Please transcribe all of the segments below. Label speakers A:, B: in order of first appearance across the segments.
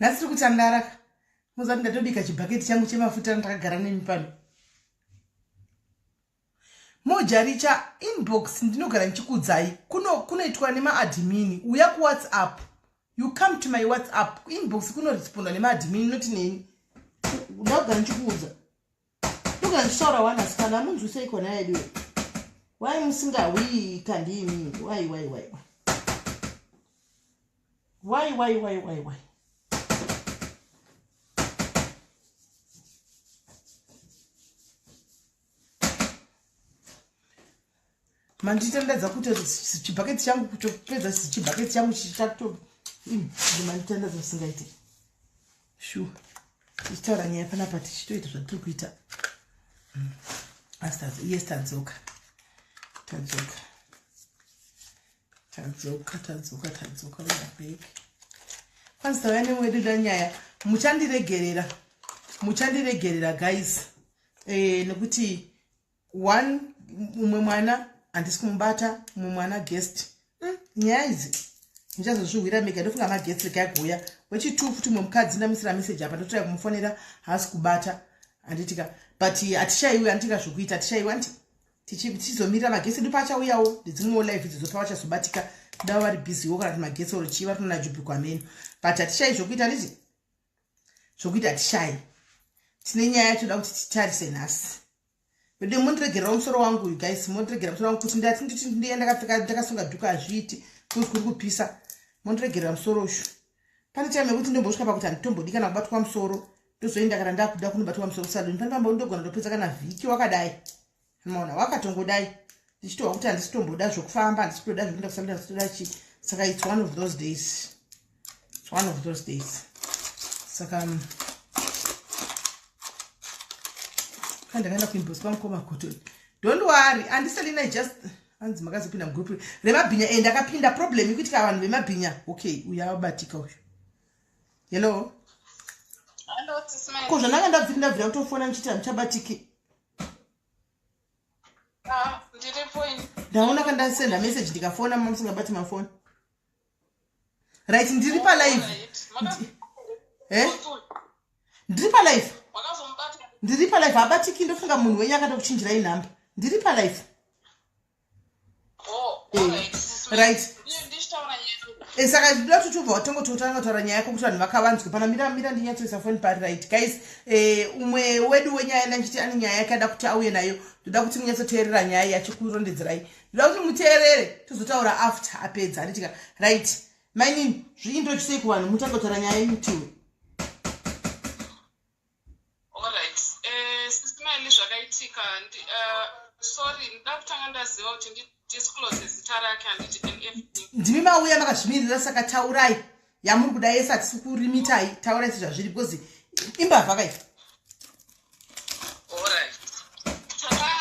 A: Nhasi tiri kutandara ka. Muziva kuti ndatobika chibhaketi changu chemafuta ndakagara nemi pano. Mojaricha inbox ndinogara ndichikuudzai kuno kunoitwa nemaadmin uya kuwhatsapp you come to my whatsapp inbox kunorespondwa nemaadmin not neni ndakugara ndichikuudza ndogara ndichitaura wani asikana amunzwisei kona yedu why musingahwii kandimi why why why why why why why why Manditandadza kuita chibhaketi changu kutopedza chibhaketi changu chichato manditandadza zvisingaite shuwa tichitaura nyaya panapa tichitoita zvatiri kuita mm. asi yes tadzoka tadzoka tadzoka tadzoka tadzoka we are back kwanzi tauya nemwedu danyaya muchandiregerera muchandiregerera guys eh, nekuti one umwe mwana handisi kumubata umwe mwana guest mm, nyaya idzi muchazozvihwira mega ndofunga magetsi regai kuuya wechitu futi umwe mukadzi ndamisira message apa ndotoya kumufonera haasi kubata handitika but hatishaiwi handitika zvokuita hatishaiwi anti tichizomirira magetsi edu paachauyawo ndedzimwewo live idzodzo pavachazobatika kuda vari busywo kana kuti magetsi oro chii vari kunana jubhikwa meno but hatishai zvokuita handiti zvokuita hatishayi tine nyaya yatoda kuti titarise nhasi vedu mondiregerera musoro wangu uyu guys mondiregerera musoro wangu kuti ndati nditi ndiye ndakapfeka ndakasunga dhuku hazviiti kuzi kuri kupisa mondiregerera musoro uyu pane time yekuti ndombosvika pakuti handitombodi kana kubatwa musoro ndozoenda kana ndakuda kunobatwa musoro kusaluni pane pamba ndogona ndopedza kana vhiki wakadai maona wakatongodai ndichitohwa kuti handisi kutomboda zvokufamba handisi kutoda zvekuenda kusaluni handisi kutoda chii saka its one of those days its one of those days saka mm, kandakaenda kuinbox kwamukoma kotoni don't worry andiselina just hanzi makazopinda mugroup remabhinya e ndakapinda problem ikuitika vanhu vemabhinya okay uyu abatika uyu hello ko zvandanga ndabvira ndabvira kutofona ndichiti handichabatiki
B: Ah,
A: ndaona kandasenda message ndikafona mama musingabati mafoni right ndiri palive eh? Ndiri palive ndiri palive habatiki ndofunga munhu wenyu akatokuchinjirai nhamba ndiri palive
B: Oh,
A: eh, right eh, saka ndoda kuti tubva watongototanga kutaura nyaya yako kuti vanhu vakavanzwe pana mira mira ndinyatsoisa foni pari right guys eh, umwe wedu wenyaya ndanchiti ane nyaya yake ada kuti auye nayo ndoda kuti munyatsoteerera nyaya yacho kurondedzerai ndoda kuti muteerere tozotaura after apedza anditika right mainini zviintroducei kuvanhu mutange kutaura nyaya yenyu tiwe
B: Alright. Eh, Sister Miley zvakaitika ndi, uh, sorry ndida kutanga ndaziva kuti ndi disclose zita rake handiti and everything.
A: Ndimi mauya makazvimirira saka taurai yamuri kuda yese hatisi kurimitai taurai sezvazviri because imbavha kai.
B: Alright.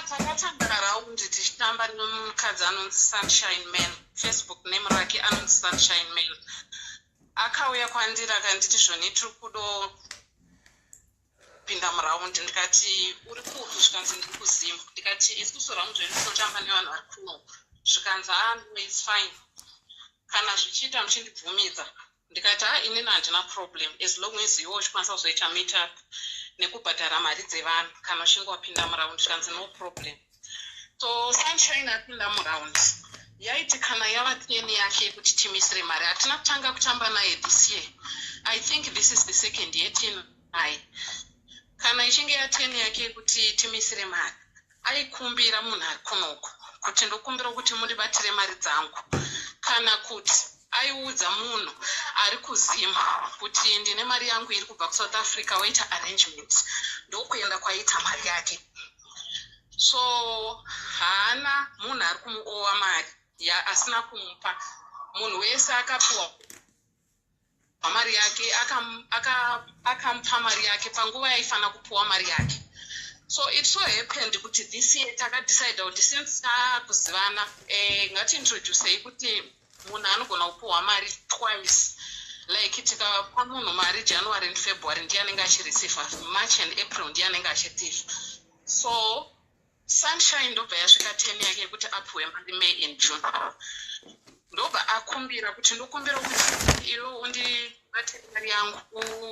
B: Takatanga round tichitamba nemukadzi anonzi Sunshine Man. Facebook name rake anonzi Sunshine Man. Akauya kwandiri akanditi zvoni tiri kudo pinda muround ndikati uri kupi zvikanzi ndiri kuzim ndikati isusu round redu tinotamba nevanhu vari kuno zvikanzi haa ah, no its fine kana zvichiita muchindibvumidza ndikati ha ah, inini handina problem as long as iwe uchikwanisa kuzoita meet up nekubhadhara mari dzevanhu kana uchinge wapinda muround zvikanzi no problem so sunshine apinda muround yaiti kana yava ten yake yekuti timisire mari hatina kutanga kutamba naye this year i think this is the second year tinaye kana ichinge yaten yake yekuti timisire mari aikumbira munhu ari kunoku kuti ndokumbira kuti mundibatire mari dzangu kana kuti aiudza munhu ari kuzim kuti ndine mari yangu iri kubva kusouth africa woita arrangement ndokuenda kwaiita mari yake so haana munhu ari kumuowa mari ya asina kumupa munhu wese akapiwa mari yake akamupa aka, aka mari yake panguva yaifanira kupiwa mari yake so it so happened kuti this year takadecide kuti since takuzivana eh, ngatiintroducei kuti munhu anogona kupiwa mari twice like tikapa munhu mari january and february ndiye anenge achireceiva march and april ndiye anenge achireceiva so sunshine ndobva yasvika ten yake yekuti apiwe mari may and june ndobva akumbira kuti ndokumbira kuti iwe Ndibate mari yangu,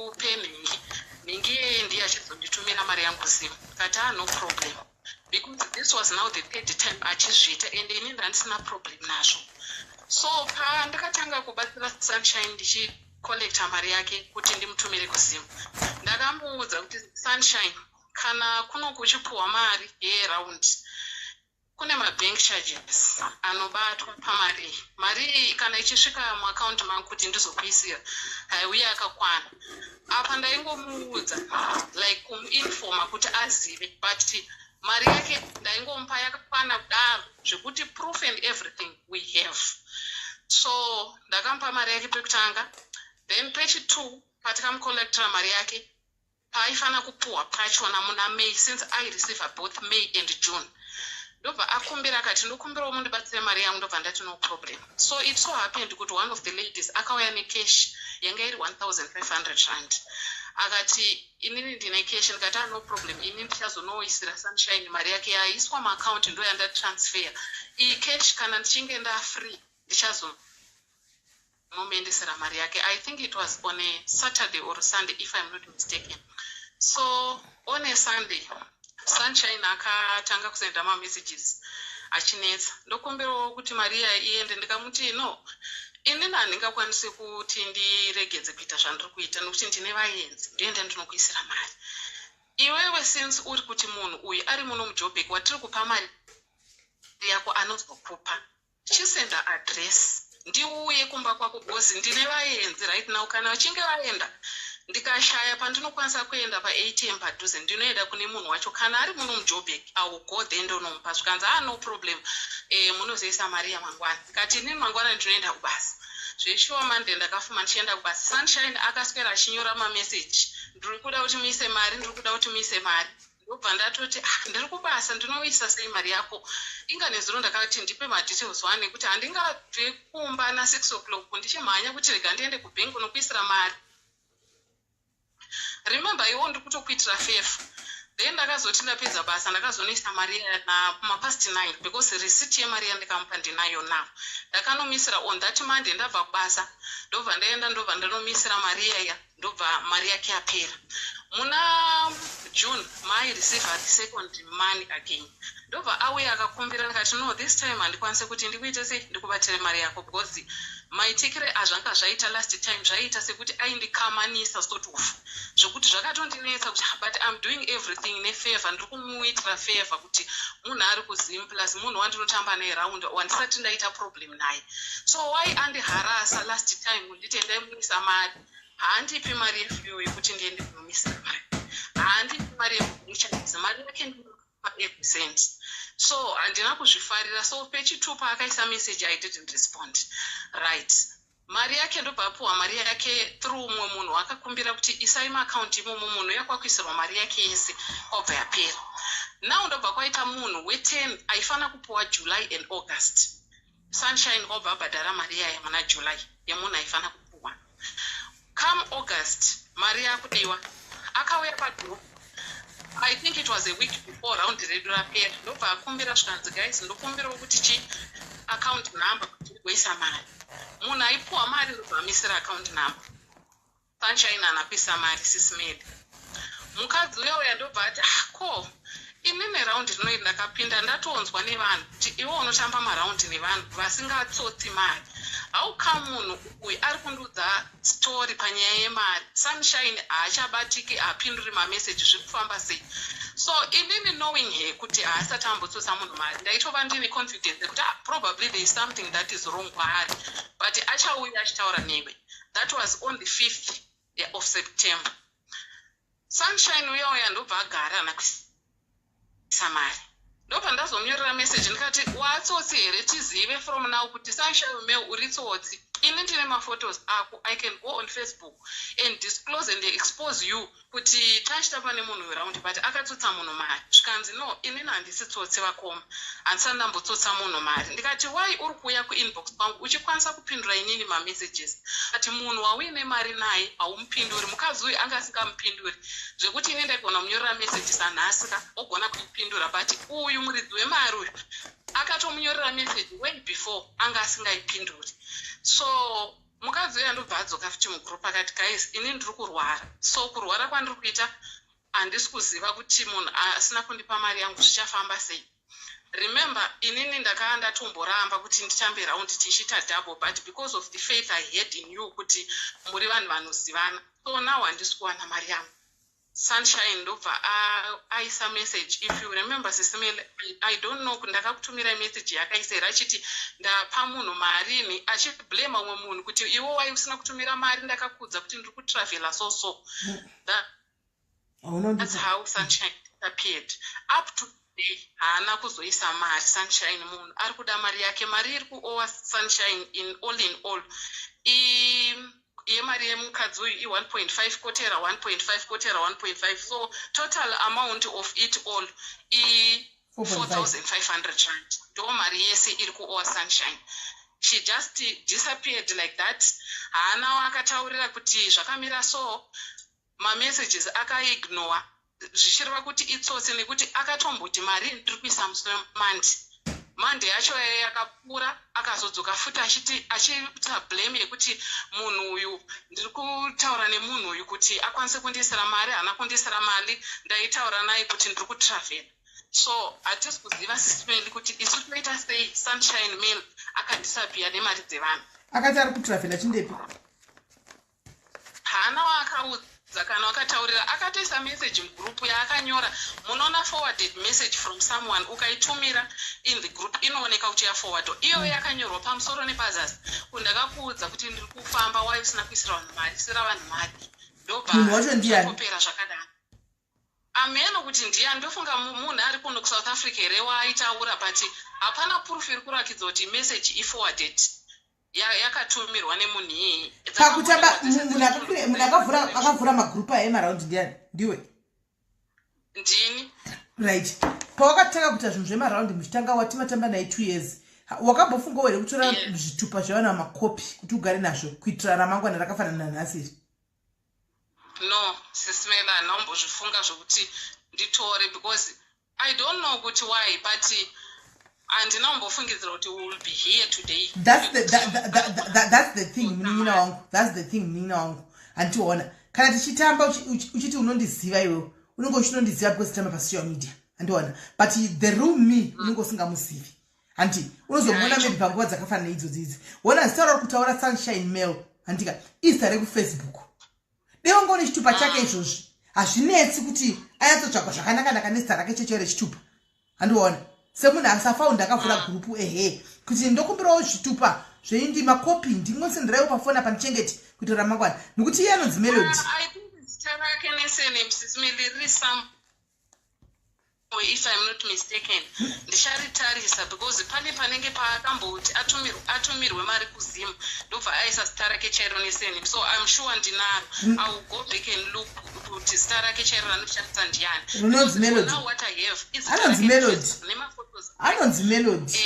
B: upe nhingi. Nhingi iyeye ndiye achizonditumira mari yangu Zim. Kati, "Ah, no problem," because this was now the third time achizviita and ini ndandisina problem nazvo. So pandakatanga kubatsira Sunshine ndichicollecta mari yake kuti ndimutumire kuZim, ndakamuudza kuti, "Sunshine, kana kuno kuchipuhwa mari yeround, kune mabank charges anobatwa pamari iyi. Mari iyi kana ichisvika muakaunti mangu kuti ndizokuisira, haiuye akakwana." Apa ndaingomuudza, like kumuinforma kuti azive, but mari yake ndaingomupa yakakwana kudaro zvekuti proof and everything we have. So ndakamupa mari yake pekutanga. Then pechi2, patikamucollectera mari yake paaifanira kupuhwa pachona muna May, since aireceiva both May and June, ndobva akumbira akati, "Ndokumbirawo mundibatsire mari yangu." Ndobva ndati, "No problem." So it so happened kuti one of the ladies akauya necash yanga iri 1500 rand. Akati, "Inini ndine cash." Ndikati, "Ah, no problem, ini ndichazonoisira Sunshine mari yake yaiswa muakaunti, ndo yandatransfer iyi cash. Kana ndichinge ndafree, ndichazonomuendesera mari yake." I think it was on a Saturday or Sunday, if I'm not mistaken. So on a Sunday, Sunshine akatanga kusenda mamessages achinetsa, "Ndokumbirawo kuti mari iya iende." Ndikamuti, "No, inini handingakwanisi kuti ndiregedze kuita zvandiri kuita nokuti ndine vaenzi. Ndoenda ndinokuisira mari iwewe, since uri kuti munhu uyu ari muno muJobek watiri kupa mari yako anozokupa. Chisenda address ndiuye kumba kwako, because ndine vaenzi right now. Kana vachinge vaenda, ndikashaya pandinokwanisa kuenda paATM padhuze, ndinoenda kune munhu wacho. Kana ari muno muJobek, I will go there ndonomupa." Zvikanzi, "Ah, no problem, munozoisa mari yamangwana." Ndikati, "Inini mangwana ndinoenda kubasa." Zveshuwa, Monday ndakafuma ndichienda kubasa. Sunshine akaswera achinyora mameseji, "Ndiri kuda kuti muise mari, ndiri kuda kuti muise mari." Ndobva ndatoti, "Ah, ndiri kubasa, ndinoisa sei mari yako? Inga nezuro ndakati ndipe madetails one, nekuti handingabve kumba na6 o'clock ndichimhanya kuti rega ndiende kubhengi unokuisira mari. Remember, iwo ndiri kutokuitira favour." Then ndakazoti ndapedza basa, ndakazonoisa mari mapast 9, because receipt yemari yandikamupa ndinayo now. Ndakanomisira on that Monday, ndabva kubasa, ndobva ndaenda, ndobva ndanomisira mari iyaya, ndobva mari yake yapera. Muna June maireceiva the second money again, ndobva auya akakumbira. Ndikati, "No, this time handikwanisi kuti ndikuite sei, ndikubatire mari yako, because maitikire azvanga zvaita last time zvaiita sekuti aindikamanisa sort of, zvokuti zvakatondinetsa kuti, ah, but I'm doing everything nefavour. Ndiri kumuitira favour kuti munhu ari kuZim, plus munhu wandinotamba neround, wandisati ndaita problem naye. So why andiharasa last time nditi endai muisa mari? Haandipi mari yefuel yekuti ndiende kunomisira mari, haandipi mari yekuchanisa mari yake every cent. So handina kuzvifarira." So pechi2 paakaisa message, I didn't respond, right? Mari yake ndobva apuhwa mari yake through mumwe munhu akakumbira kuti isai maakaunti imomo. Munhu yakwakuisirwa mari yake yese, kwabva yapera. Now ndobva kwaita munhu we10 aifanira kupuwa July and August. Sunshine kwabva abhadhara mari yaya muna July yemunhu aifanira kupuwa. Come August, mari yakudiwa, akauya pagroup, I think it was a week before round redu rapera, ndobva akumbira. Zvikanzi, "Guys, ndokumbirawo kuti chi account number kuti ndigoisa mari." Munhu aipuwa mari ndobva amisira account number. Sunshine anakuisa mari sisimedi. Mukadzi uya uya ndobva ati, "Ah, ko inini raundi rinoi ndakapinda, ndatonzwa nevanhu kuti iwe unotamba maraundi nevanhu vasingatsotsi mari. Hauka munhu uyu ari kundiudza story panyaya yemari? Sunshine haachabatiki, haapinduri mameseji, zviri kufamba sei?" So inini, knowing her kuti haasati ambotsotsa munhu mari, ndaitova ndine confidence yekuti, ah, probably there is something that is wrong kwaari, but achauya achitaura newe. That was on the 5th of September. Sunshine uya uya ndobva agara anakuisa mari. Ndobva ndazomunyorera meseji ndikati, "Watsotsi here? Tizive from now kuti Sunshine Mail uri tsotsi. Ini ndine maphotos ako. I can go on Facebook and disclose and expose you kuti tachitamba nemunhu weraundi, but akatsotsa munhu mari." Zvikanzi, "No, inini handisi tsotsi vakoma, handisati ndambotsotsa munhu mari." Ndikati, "Why uri kuuya kuinbox kwangu uchikwanisa kupindura inini mamessages, but munhu wauine mari naye haumupinduri?" Mukadzi uyu anga asingamupinduri, zvekuti ini ndaigona kumunyorera meseji sanhasi ka, ogona kuipindura, but uyu muridzi wemari uyu akatomunyorera meseji way before, anga asingaipinduri. So Mukadzi uya ndobva adzoka futi mugroup, akati, "Guys, ini ndiri kurwara. So kurwara kwandiri kuita, handisi kuziva kuti munhu asina kundipa mari yangu zvichafamba sei." Remember, inini ndakaa ndatomboramba kuti nditambe round tichiita double, but because of the faith I had in you kuti muri vanhu vanozivana, so now handisi kuwana mari yangu. Sunshine ndobva aisa message. If you remember, Sis Melly, I don't know, ndakakutumirai message yakaisa here, achiti ndapa munhu marini, achiblame umwe munhu kuti iwo wai usina kutumira mari, ndakakudza kuti ndiri kutravela. So that's how Sunshine appeared. Up to today haana kuzoisa mari Sunshine. Munhu ari kuda mari yake. Mari iri kuowa Sunshine in all yemari yemukadzi uyu i1.5 kotera 1.5 kotera 1.5, so total amount of it all i4500 rand. Ndo mari yese iri kuowa Sunshine. She just disappeared like that. Haana akataurira kuti zvakamira so. Mamessages akaignore, zvichireva kuti itsotsi, nekuti akatomboti mari ndiri kuisa musi weMonday. Monday yacho yakapfuura, akazodzoka futi achiti, achiita blame yekuti munhu uyu, ndiri kutaura nemunhu uyu kuti akwanise kundiisira mari, haana kundiisira mari, ndaitaura naye kuti ndiri kutravela. So hatisi kuziva, Sis Melly, kuti isu toita sei. Sunshine Mail akadisappear nemari dzevanhu.
A: Akati ari kutravela chindepi?
B: Haana waakaudza kana wakataurira. Akatoisa message mugroup yaakanyora. Munoona forwarded message from someone, ukaitumira in the group inooneka kuti yaforwardwa iyo. Yakanyorwa pamusoro nepazasi kundakakuudza kuti ndiri kufamba, wai usina kuisira vanhu mari, isira vanhu mari.
A: Munhu wacho ndiani?
B: Ndobva zvakadaro. Ameno kuti ndiani. Ndofunga munhu ari kuno kuSouth Africa here waaitaura, but hapana proof iri kurakidza kuti message iforwarded, yakatumirwa nemunhu iyeye.
A: Pakutamba, munhu akavhura magroup aya emaround ndiani? Ndiwe?
B: Ndini.
A: Right. Pawakatanga kuita zvinhu zvemaround, muchitanga wati matamba naye 2 years, wakambofungawo here kutora zvitupa zvevana, makopi, kuti ugare nazvo kuitira ramangwana rakafanana nanhasi iri?
B: No, Sis Melly, handinombozvifunga zvokuti nditore, because I don't know kuti why, but handina kumbofungidzira kuti we will be here today.
A: That's the thing, munin'ina wangu. That's the thing, munin'ina wangu. Handiona kana tichitamba uchiti unondiziva iwewe, unenge uchinondiziva because tamba pasocial media, handiona? But the real me unenge usingamuzivi, handi? Unozomuona maybe panguva dzakafanana idzodzi idzi. Wona zita rauri kutaura, Sunshine Mail, handika izita rekuFacebook. Dai wanga une chitupa chake izvozvi, hazvinetsi kuti anyatsotsvagwa zvakanaka-naka nezita rake checho rechitupa, handiona? Semunhu asafaunda akavhura group, ehe, kuti ndokumbirawo zvitupa zveindi makopi, ndingosenderaiwo pafoni apa ndichengete kuitira ramangwana, nekuti iye anonzi Melody.
B: Ah, I think zita rake nesurname, Sis Melly, riri some, if I'm not mistaken. Ndicharitarisa because pane panenge paakamboti atumirwe mari kuZim, ndobva aisa zita rake chairo nesurname, so I'm sure ndinaro. I will go back and look kuti zita rake chairo ranoshandisa ndiani.
A: Rinonzi Melody.
B: Now what I have is
A: Anonzi Melody.
B: nemaphotos.
A: Anonzi Melody.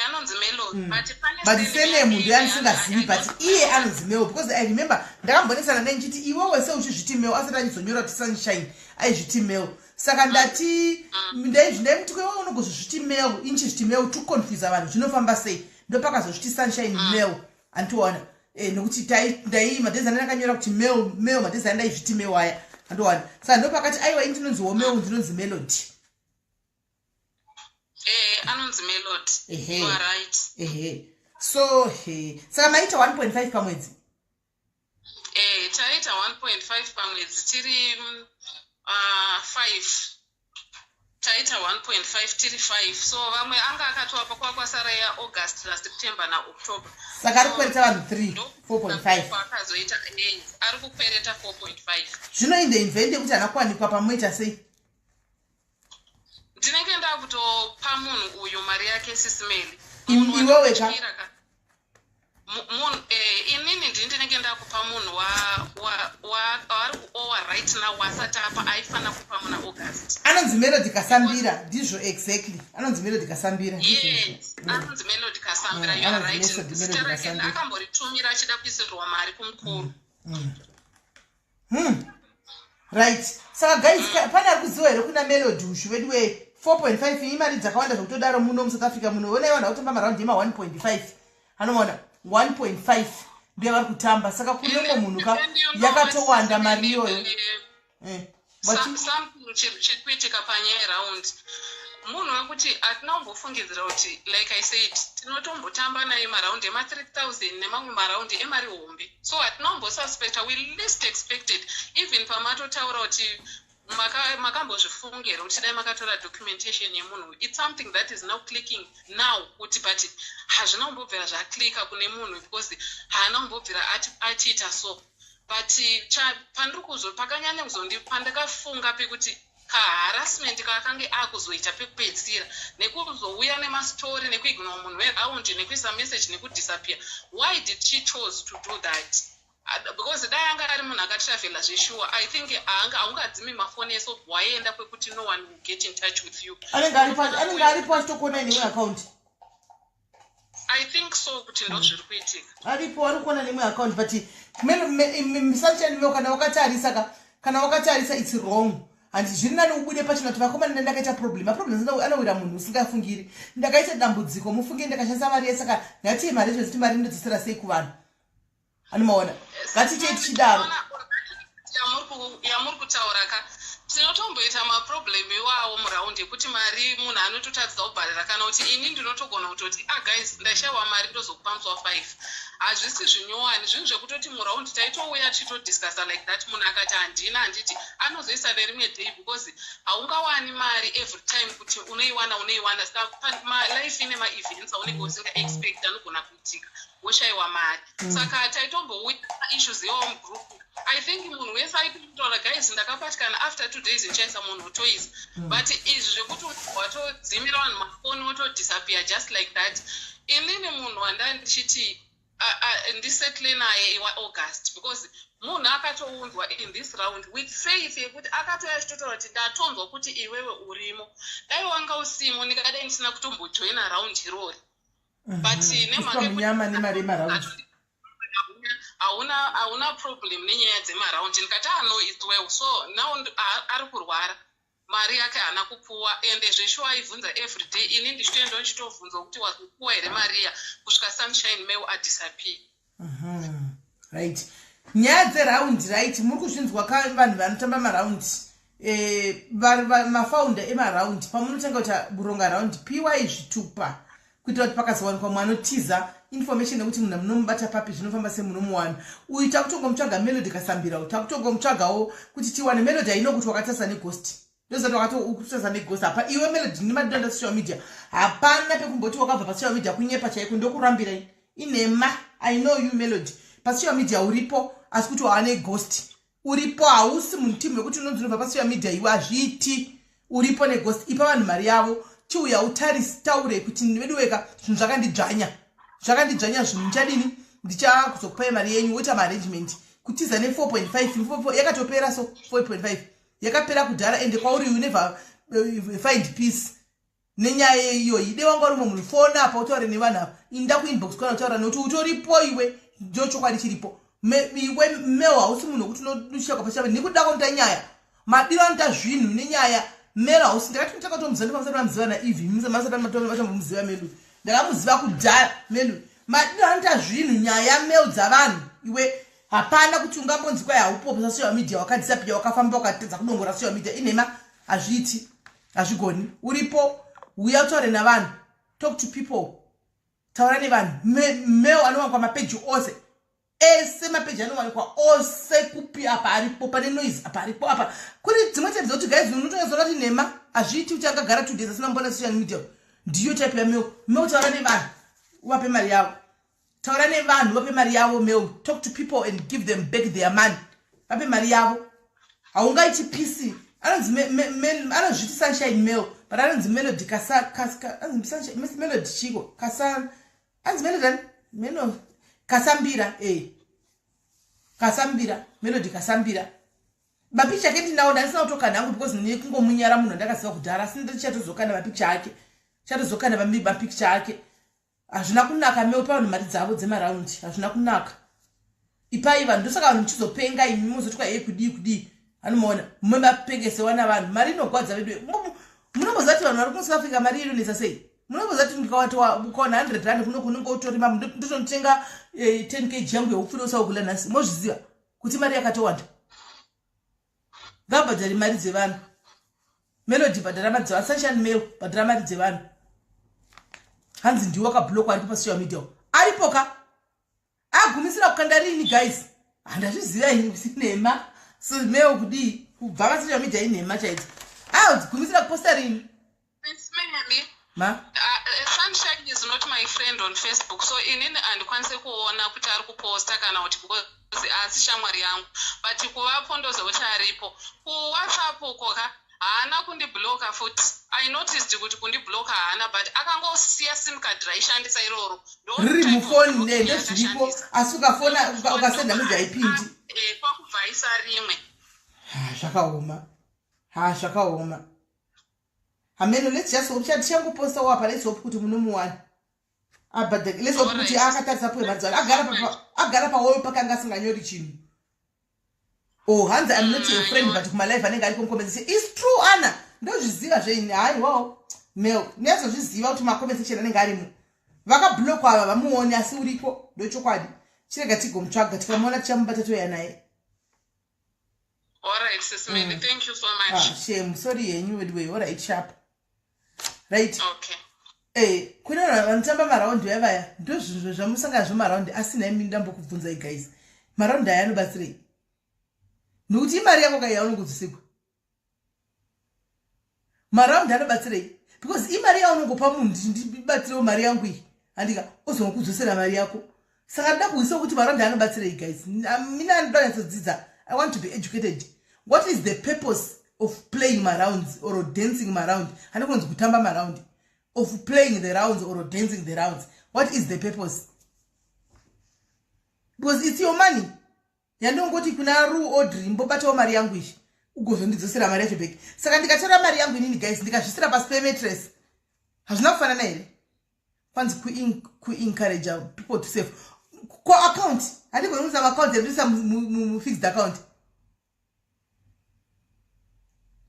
B: Anonzi Melody, but pane
A: But
B: surname
A: surname
B: yake.
A: Ndiyo andisingazivi, but iye anonzi Mel, because I remember ndakambonesana naye ndichiti iwewe se uchizviti Mel, asati achizonyora kuti Sunshine, aizviti Mel. Saka ndati ndaimuti iwewe unogozozviti Mel, inchizviti Mel to confuse vanhu, zvinofamba sei? Ndopakazozviti Sunshine Mel, handiona? Nokuti ndai madhezi ane ndakanyora kuti Mel, Mel, madhezi ane ndaizviti Mel aya, handiona? Saka ndopakati aiwa, ini ndinonziwo Mel, ndinonzi Melody.
B: Anonzi Melody.
A: Ehe.
B: You are right.
A: Ehe, so he saka maita 1.5 pamwedzi?
B: Taita 1.5 pamwedzi tiri 5. Taita 1.5 tiri 5, so vamwe anga akatovapa kwakwasara yaAugust naSeptember naOctober.
A: Saka ari kukwereta vanhu 3 4.5?
B: Akazoita, ari kukwereta 4.5.
A: Zvino in the event yekuti haana kuwanikwa, pamuita sei?
B: Ndinenge ndakutopa munhu uyu mari yake, Sis Melly.
A: Iwewe ka?
B: Munhu, inini ndini ndinenge ndakupa munhu waari kuowa right now, wasati apa aifanira kupa muna August.
A: Anonzi Melody Kasambira, ndizvo exactly, anonzi Melody Kasambira, ndizvo izvo.
B: Yes, anonzi Melody Kasambira. You are
A: Anonzi
B: right.
A: Melody
B: Zita rake
A: Kasambira.
B: akamboritumira achida kuisirwa mari kumukuru.
A: Right. Saka guys, pane ari kuziva here kuna Melody ushu vedu we 4.5? Imari dzakawanda zvekutodaro muno muSouth Africa muno. Onai vanhu vakutamba maround ema 1.5, anoona 1.5. Ndiyo vari kutamba. Saka kune umwe munhu ka, yakatowanda mari iyoyo.
B: Something chiri kuitika panyaya yeraundi, munhu wekuti hatina kumbofungidzira kuti, like I said, tinotombotamba naye maraundi ema3000 nemamwe maraundi emari hombe, so hatina kumbosuspecta. We least expected. Even pamatotaura kuti makambozvifungira kuti dai makatora documentation yemunhu, it's something that is now clicking now kuti, but hazvina kumbobvira zvaclicka kune munhu because haana kumbobvira achiita so. But pandiri kuzo pakanyanya kuzondi pandakafunga pekuti kaharassment kakange akuzoita pekupedzisira nekuzouya nemastori, nekuignore munhu weraundi, nekuisa message, nekudisappear, why did she chose to do that? Because dai anga ari munhu akatravhela zveshuwa, I think haungadzimi mafoni ese, obva waenda kwekuti no one will get in touch with you.
A: Anenge aripo achitokuona neimwe account.
B: I think so, kuti ndo zviri kuitika.
A: Aripo, ari kuona neimwe account. But Sunshine Mel, kana wakatarisa ka, kana wakatarisa, it's wrong. Handi zviri nani ubude pachena kuti, "Vakomana, ndakaita problem." Maproblems anowira munhu usingafungiri. "Ndakaita dambudziko, mufunge, ndakashandisa mari yesaka ngatii mari zveziti mari ndodzosera sei kuvanhu?" Anomaona, ngatiitei tichidaro.
B: Yamuri kutaura ka, tinotomboita maproblem iwawo muraundi ekuti mari munhu anototadza kubharira, kana kuti ini ndinotogona kutoti, "Ah guys, ndashayiwa mari, ndozokupa musi wa5." Hazvisi zvinyowani, zvinhu zvekutoti muraundi taitouya tichitodiscussa like that. Munhu akati handina, handiti anozoisa nerimwe day, because haungawani mari every time kuti unoiwana, unoiwana. Life ine maevents aunenge usingaexpect anogona kuitika, woshayiwa mari. Saka taitombouya maissues iwawo mugroup. I think munhu wese aitotaura, "Guys, ndakabatikana, after 2 days ndichaisa." Munhu otoisa. But izvi zvekuti watodzimira vanhu mafoni, wotodisappear just like that, inini munhu wanda ndichiti ndisettle naye iwaAugust, because munhu akatounzwa in this round with faith yekuti akatouya achitotaura kuti, "Ndatonzwa kuti iwewe urimo. Dai wanga usimo, ndingadai ndisina kutombojoina round irori."
A: But nemhaka nemari yemaraundi.
B: Hauna problem nenyaya dzemaraundi. Ndikati, "Ah no, it's well." So now ari kurwara, mari yake haana kupuwa, ende zveshuwa aibvunza every day. Ini ndichitoenda ndichitovhunzwa kuti, "Wazopuwa here mariya?" kusvika Sunshine Mail adisappear.
A: Right, nyaya dzeraundi, right, muri kuzvinzwa ka, vanhu vanotamba maraundi, mafounder emaraundi, pamunotanga kuita buronga raundi, piwai zvitupa kuitira kuti pakazowanikwa mwanotiza, information yekuti munhu munomubata papi, zvinofamba semunomuwana. Uyu takutongomutsvaga, Melody Kasambira, takutongomutsvagawo kuti tiwane Melody. Aino kuti wakatarisa neghost, ndozati wakatokutarisa neghost. Hapa iwe Melody nemadonda social media, hapana pekumboti wakabva pasocial media. Kunyepa chaiko, ndokurambirai, inhema. I know you, Melody, pasocial media uripo, asi kuti waane ghost uripo. Hausi munhu wekuti unonzi unobva pasocial media iwe, hazviiti. Uripo neghost. Ipa vanhu mari yavo, chiuya utaure kuti, "Vedu weka, zvinhu zvakandidzvanya, zvakandidzvanya zvinhu, ndichadini? Ndichakuzokupai mari yenyu." Woita maarrangement. Kutiza ne4.5 yakatopera, so 4.5 yakapera kudhara. Ende kwauri, you never find peace nenyaya iyoyi. De wanga uri mumwe munhu, fona apa utaure nevanhu apa, inda kuinbox kana utaura nekuti utoripo iwe. Ndo chokwadi chiripo. Iwe Mel, hausi munhu wekuti unoshakwa pachava nekuda kwanoita nyaya, madiro anoita zvinhu nenyaya. Mel hausi, ndakati ndakatomuziva ndipamusati mamuziva naEve, masati matombomuziva Melu. Ndakamuziva kudhara Melu, madiro anoita zvinhu, nyaya Mel dzavanhu. Iwe hapana kuti ungambonzi kwai haupo pasocial media, wakadisappear, wakafamba, ukatedza kudongora social media. Inhema, hazviiti, hazvigoni. Uripo, uya utaure navanhu. Talk to people, taura nevanhu. Mel anowanikwa mapeji ose ese, mapeji anowanikwa ose. Kupi apa aripo, pane noise apa aripo. Apa kuri dzimwe type dzekuti, guys, unotonyazoona kuti nhema, hazviiti kuti angagara 2 days asina mbona social media. Ndiyo type yaMel. Mel, taura nevanhu, uvape mari yavo. Taura nevanhu, vape mari yavo. Mel, talk to people and give them back their money. Vape mari yavo. Haungaiti peace. Anonzi, anozviti Sunshine Mel, but anonzi Melody, anzi Melody chiko, kasa, anzi Melody ani? Meno Kasambira, e Kasambira, Melody Kasambira. Mapicha ake ndinawo, ndandisina kutokanda hangu because nekungomunyara munhu andakaziva kudhara, asi ndichatozokanda mapicha ake, chatozokanda mapicha ake. Hazvina kunaka. Mel, pa vanhu mari dzavo dzemaraundi, hazvina kunaka. Ipai vanhu. Ndosaka vanhu muchizopenga imi, muzoti kwa, "Ei, kudii, kudii?" Anomaona mumwe mapengesewa navanhu. Mari inogwadza vedu. Munomboziva kuti vanhu vari kuSouth Africa mari inonetsa sei? Munomboziva kuti ndikawati ukawana 100 rand kuno kunenge utorima, ndotonotenga 10 kg yangu yeupfu inosaugula nhasi. Mozviziva kuti mari yakatowanda. Ngabhadhari mari dzevanhu. Melody, bhadhara mari dzevanhu. Sunshine Mail, bhadhara mari dzevanhu. Hanzi ndiwe wakablockwa, aripo pasocial media, aripo ka. Agumisira kukanda rini, guys? Handazviziva ini kuti nhema. So meo kudii kubva pasocial media inhema chaidzo. Agumisira kuposta rini?
B: Miss Mary,
A: Ma?
B: Sunshine is not my friend on Facebook, so inini handikwanisi kuona kuti ari kuposta kana kuti, because asi shamwari yangu, but kuvapo ndoziva kuti aripo. KuWhatsApp uko ka, haana kundibloka futi. I noticed kuti kundibloka haana, but akangosiya SIM card raishandisa iroro.
A: Riri mufoni ne, ndozviripo, asi ukafona, ukasenda message, haipindi.
B: Kwakubvaisa rimwe.
A: Ha, zvakaoma. Ha, zvakaoma. Hameno, let's just hope. Tichangoposta wapa. Let's hope kuti munomuwana abhadhare. Let's hope kuti akatarisa poe mari dzavo, agara pawall pakanga asinganyori chinhu. Oh, hanzi, "I'm not your friend," but kumalive anenge ariko mucomment section. Is true, Ana, ndozviziva zveini. Haiwawo Mel, ndinyatsozviziva kuti macomment section anenge arimo. Vakablokwa ava vamuoni, asi uriko, ndochokwadi. Chirega tigomutsvaga, tikamuona tichamubata, toya naye.
B: Alright, Sis Melly, thank you so much.
A: Ah, shame, sorry yenyu anyway. Alright, sharp, right.
B: Okay.
A: Eh, kune vanhu vanotamba maraundi vaya, ndozvinhu zvamusangana zvemaraundi. Asina imi, ndambokubvunzai guys, maraundi aya anobatsirei? Nokuti imari yako kai yaunongodzisigwa. Maraundi anobatsirei? Because imari yaunongopa munhu, ndibatsirewo mari yangu iyi, handika ozongokudzosera mari yako. Saka ndoda kuhwisa kuti maraundi anobatsirei, guys? Mina ndoda nyatsodzidza. I want to be educated. What is the purpose of playing marounds or dancing maround? Handikunzi kutamba maround, of playing the rounds or dancing the rounds. What is the purpose? Because it's your money yandongoti kuna Ru Audrey, mbobatawo mari yangu izvi, ugozondidzosera mari yacho back. Saka ndikatora mari yangu inini, guys, ndikazvisira pasi pemattress, hazvina kufanana here? Kwanzi kuencourage people to save kuaccount. Handigoni kuisa maaccount, yandoisa mufixed account.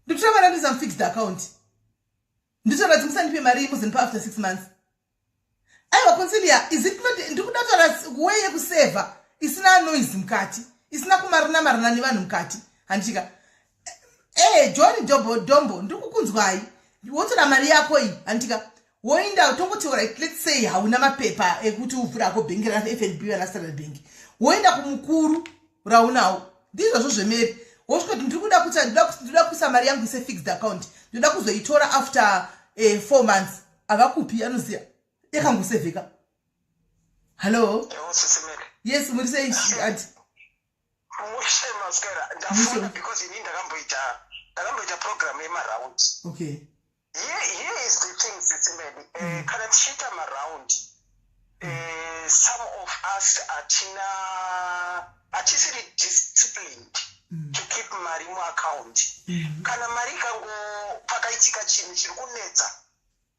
A: Ndotora mari, yandoisa mufixed account, nditoratsi musandipe mari, muzonipa after 6 months. Aiwa, Concilia, is it not? Ndiri kuda kutaura way yekusevha isina noise mukati, isina kumarina marina nevanhu mukati, handichika? John Dombo, Dombo, ndiri kukunzwai. Wotora mari yako iyi, handitika? Woinda, tongoti right, let's say hauna mapepa ekuti uvhurako bhengi raFNB vana Standard Bank, woenda kumukuru raunawo, ndizvozvo zvemeri. Wosvika kuti ndiri kuda kuti ndoda kuisa mari yangu ise fixed account, ndoda kuzoitora after 4 months. Havakupi, anoziva yakangosevheka. Hallo? Yes, muri sei, aunty?
C: Mushe, maswera. Ndafona because ini ndakamboita program yemaround. Here is the thing, Sis Melly. Kana tichiita maround, some of us hatina, hatisiri disciplined to keep mari muaccount. Kana mari ikango, pakaitika chinhu chiri kunetsa,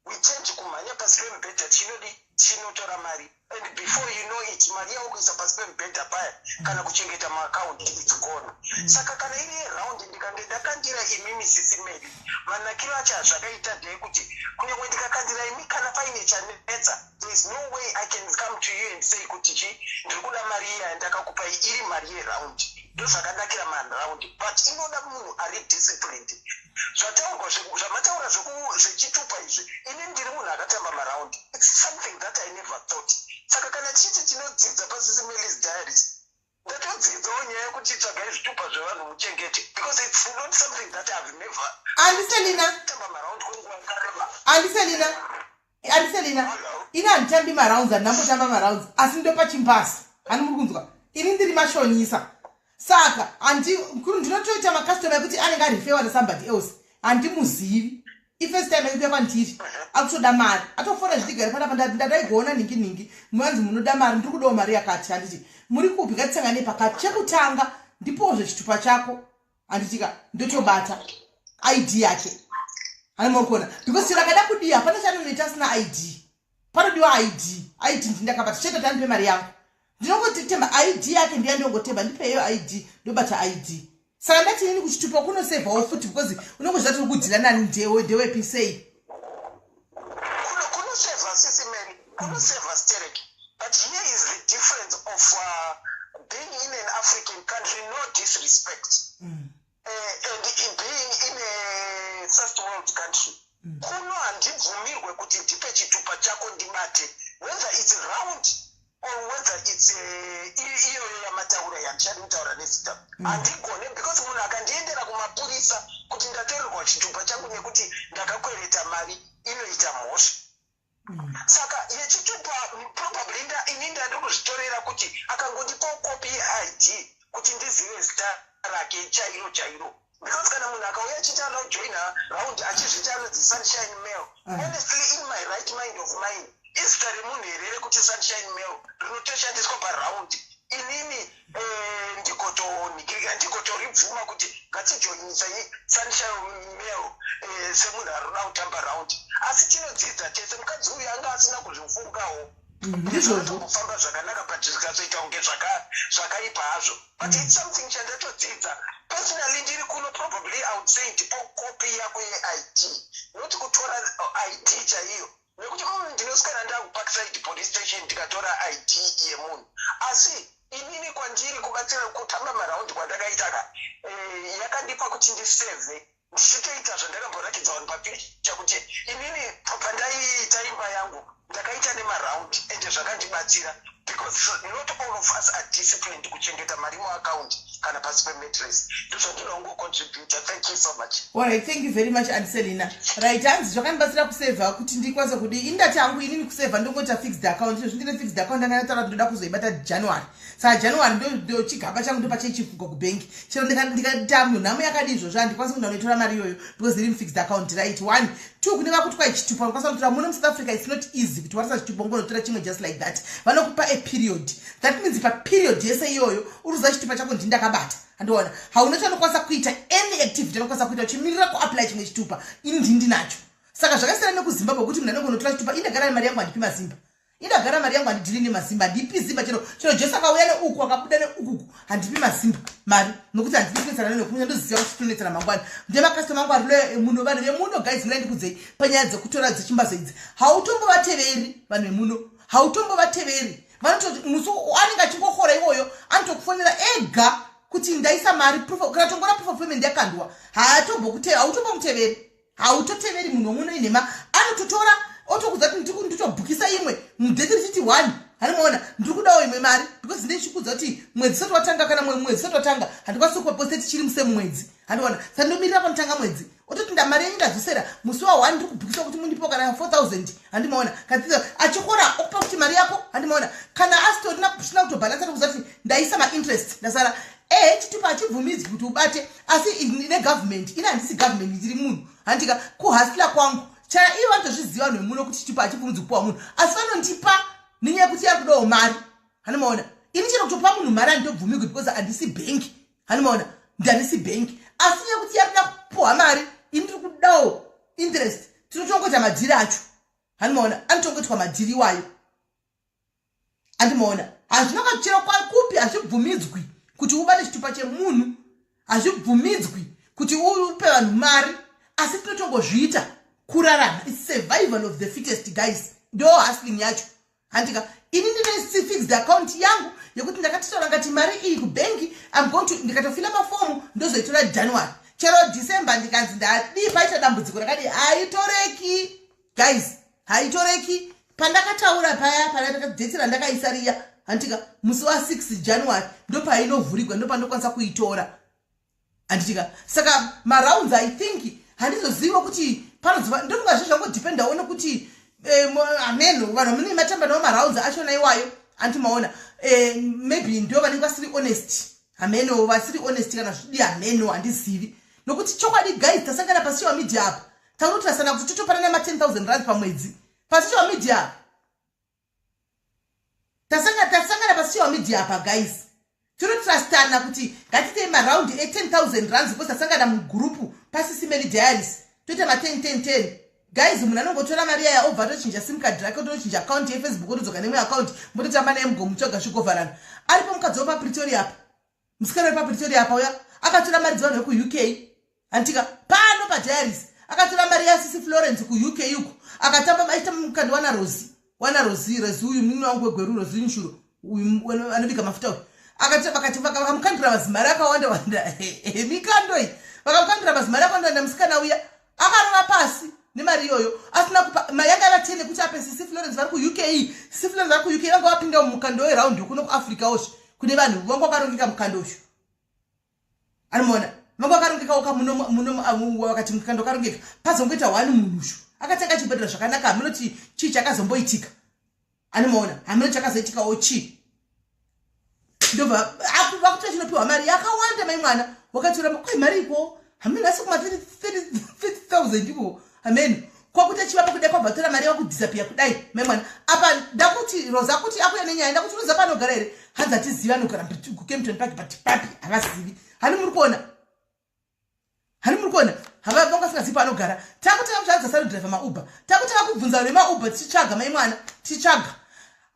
C: we tend kumhanya pasi pemubhedha, tinodi tinotora mari, and before you know it, mari yavo kuisa pasi pemubhedha paya kana kuchengeta maakaunti, it's gone. Saka kana iri yeround, ndikange ndakandira imimi, Sis Melly, manakiro acho azvakaita ndeyekuti kunyange ndikakandira imi, kana paine chanetsa, there is no way I can come to you and say kuti chi, ndiri kuda mari iya yandakakupai iri mari yeround. Ndozvakanakira maround, but inoda munhu ari disciplined. Zvataurwa, zvamataura zvechitupa izvi, ini ndiri munhu akatamba maround. It's something that I never thought. Saka kana tichiti tinodzidza paSis Melly's Diaries, ndatodzidzawo nyaya yekuti tsvagai zvitupa zvevanhu muchengete, because it's not something that I've never
A: Aunty Selina.
C: Tamba maround kwenguva yakareba.
A: Aunty Selina, Aunty Selina, ini handitambi marounds, handinambotamba marounds, asi ndopa chimbasi. Hani muri kunzwa? Ini ndiri mashonisa, saka handi ndinotoita macustomer ekuti anenge arifewa nesomebody else, handimuzivi. Ifirst time yekuuya kwandiri, akutoda mari, atofona zvitigare panapa, ndadaigoona nhingi nhingi, muvanzi munoda mari, ndiri kudawo mari yakati. Handiti muri kupi? Ngatisangane pakati. Chekutanga, ndipozve chitupa chako, handitika? Ndotobata ID yake, hani muri kuona? Because chero akada kudii, hapana chaanonoita asina ID. Panodiwa ID. ID ndindakabata chete, tandipe mari yangu, ndinongotemba ID yake, ndiya ndongotemba, ndipeyo ID, ndobata ID. Saka ndati inini kuchitupa kunosevhawo futi, because unongozvati uri kudhila nani, ndewepi, sei?
C: Unosevha sterek, but here is the difference of being in an African country, no disrespect, and in being in a first world country. Kuno handibvumirwe kuti ndipe chitupa chako ndibate, whether it's round or whether it's iyoyo yamataura yandichadi kutaura nezita. Handigone, because munhu akandiendera kumapurisa kuti ndatorerwa chitupa changu nekuti ndakakwereta mari, inoita mhosva. Saka yechitupa probably ini ndandi kuzvitorera kuti akangondipawo kopi yeID kuti ndizive zita rake chairo chairo, because kana munhu akauya achiti anoda kujoina round, achizviti anonzi Sunshine Mail, honestly, in my right mind of mine, izita remunhu here rekuti Sunshine Mail rinotoshandiswa paround? Inini ndigotonikirika, ndigotoribvuma kuti ngatijoinisai Sunshine Mail semunhu ari kuda kutamba round? Asi tinodzidza tese. Mukadzi uyu anga asina kuzvifungawo.
A: Ndizvozvo.
C: Kufamba zvakanaka, but zvikazoita kunge zvakaipa hazvo, but it's something chandatodzidza personally ndiri kuno. Probably I would say ndipo kopi yako yeID, not kutora ID chaiyo, nekuti ndinoswera ndakuParkside Police Station ndikatora ID yemunhu. Asi inini kwandiri kubatsira kutamba maraundi kwandakaita ka, yakandipa kuti ndisevhe ndichitoita zvandakamboratidza vanhu papicha kuti inini pandaiita imba yangu ndakaita nemaraundi, ende zvakandibatsira because not all of us are disciplined kuchengeta mari muaccount kana pasi pemattress. Ndozvandinongocontributa. Thank you so much.
A: Alright, thank you very much, Anselina. Right, hanzi zvakandibatsira kusevha kuti ndikwanise kudii. Indati hangu inini kusevha ndongoita fixed account. Izvozvi ndine fixed account, ndangataura kuti ndoda kuzoibata January. Saka January ndo chigaba changu ndopachaichifuka kubhengi. Chero ndikaita nhamo yakadii izvozvo, handikwanisi kuenda kunoitora mari iyoyo because iri mufixed account. Right, one, two, kune vakuti kwai chitupa unokwanisa kutora muno muSouth Africa. It's not easy kuti warisa chitupa ungonotora chimwe just like that. Vanokupa a period. That means paperiod yese iyoyo uri kuziva chitupa chako ndindakabata, handiona hauna chaunokwanisa kuita, any activity anokwanisa kuita uchimirira kuapply chimwe chitupa. Ini ndini ndinacho. Saka zvakasiyana nekuZimbabwe kuti munhu anongonotora chitupa. Indagara nemari yangu, handipi mazimba. Indagara mari yangu, handidhiri nemazimba, handipi zimba. Chero Jesu akauya neuku, akabuda neukuku, handipi mazimba mari nokuti handidi kunetsana nekunya. Ndoziva kuti tinonetsana mangwana. Ndemakastoma angu ari muno, vanhu vemuno. Guys, murai ndikudzei panyaya dzekutora dzechimbazo idzi. Hautombovateveri vanhu vemuno, hautombovateveri. Vanototi musi anenge achingokora iwoyo anotokufonera ega kuti ndaisa mari, kana tongora proof of payment yakandwa. Hautombomuteveri, hautoteveri munhu womuno. Inhema. Anototora otokudza kuti nditobhukisa imwe mudate richiti one, hanimaona ndiri kudawo imwe mari because ndechikudza kuti mwedzi usati watanga, kana mwedzi usati watanga handikwanisi kupa tichiri muse mumwedzi, handiona. Saka ndomirira panotanga mwedzi, ototi ndamari yenyu ndadzosera musi wa1, ndiri kubhukisa kuti mundipo kana 4000, handimaona. Kana achikora okupa kuti mari yako, handimaona. Kana asitorina zvisina kutobhalansa, tokuziva kuti ndaisa mainterest, ndasara. Ehe, chitupa hachibvumidzwi kuti ubate, asi negovernment. Ine handisi government, ndiri munhu, handika kuhustler kwangu. Chara ivo vanotozviziva vanhu vemuno kuti chitupa hachibvumidzwi kupiwa munhu, asi vanondipa nenyaya yekuti yakudawo mari, handimaona. Ini chero kutopa munhu mari handitobvumirwi because handisi bhengi, handimaona, ndandisi bhengi. Asi nyaya yekuti yakuda kupiwa mari, ini ndiri kudawo interest, tinotongoita madhiri acho, handimaona. Anotongoitwa madhiri iwayo, handimaona. Hazvina kachero kupi, hazvibvumidzwi kuti ubate chitupa chemunhu, hazvibvumidzwi kuti upe vanhu mari, asi tinotongozviita kurarama. It's survival of the fittest, guys. Ndo hustling yacho, handika. Ini ndine fixed account yangu yekuti ndakatotaura ngati mari iyi kubhengi I'm going to ndikatofila mafomu ndozoitora January. Chero December ndikanzi ndadii, paita dambudziko rakadii, haitoreki, guys, haitoreki. Pandakataura paya panadate randakaisa riya, handitika, musi wa6 January ndopainovhurigwa, ndopandokwanisa kuitora, handitika. Saka marounds, I think handizoziva kuti panozova, ndofunga zve zvangodependawo nekuti ameno vanhu vamune matamba navo marounds achona iwayo, andimaona. Maybe ndo vanenge vasiri honest, hameno vasiri honest kana zvidi, hameno, handizivi. Nokuti chokwadi, guys, tasangana pasocial media apa, takutotirasana kuti totopanana ma10 000 rands pamwedzi pasocial media apa. Tasangana pasocial media apa, guys, tinotrustana kuti ngatitei maraundi e10 000 rands because tasangana mugurupu paSisi Melly Diaries, toita ma10 10 10. Guys, munhu anongotora mari yaya obva atochinja SIM card rake, otochinja akaunti yeFacebook, otodzoka nemwe akaunti, mototamba naye mugomutsvaga zvigovharana. Aripo mukadzi wepaPretoria apa, musikana wepaPretoria apa uya akatora mari dzevanhu vekuUK, handitika, pano padiaries akatora mari yasisi Florence kuUK uko, akatamba aita mukandiwana Rosi. Wana Rozi, Rozi uyu munini wangu wegweru, Rozi Nshuro uyu anobika mafuta uyu. Akati vakati vakamukandira mazimari akawanda wanda. Mikando iyi. Vakamukandira mazimari akawanda wanda, musikana uya akarova pasi nemari iyoyo asina kupa mari yanga yavatene kuti ape Sisi Florence vari kuUK. Sisi Florence vari kuUK vanga vapinda mumukando weraundi kuno kuAfrica osvo kune vanhu vanga vakarongeka mukando ushu. Anomuona vanga vakarongeka oka muno muno vakati mukando karongeka pazongoita one munhu ushu akatanga achibhadhara zvakanaka, hamunoti chii chakazomboitika. Anomuona hamuna chakazoitikawo chii, ndobva vakuti vachinopiwa mari yakawanda. Mai mwana wakatora kwai mari iko hamuna nhasi kuma 30,000 iko hameno kwakuti achivapa kudai kwabva tora mari yakudisappear kudai. Mai mwana apa ndakuti Rosa kuti akuya nenyaya, ndakuti Rosa panogara here? Hanzi hatizivi, anogara kuKempton Park but papi havazivi. Hani muri kuona, hani muri kuona, havanga vasingazivi paanogara. Takutanga kuti hanzi asanodhiraivha maUber. Takutanga kubvunza vemaUber tichitsvaga mai mwana, tichitsvaga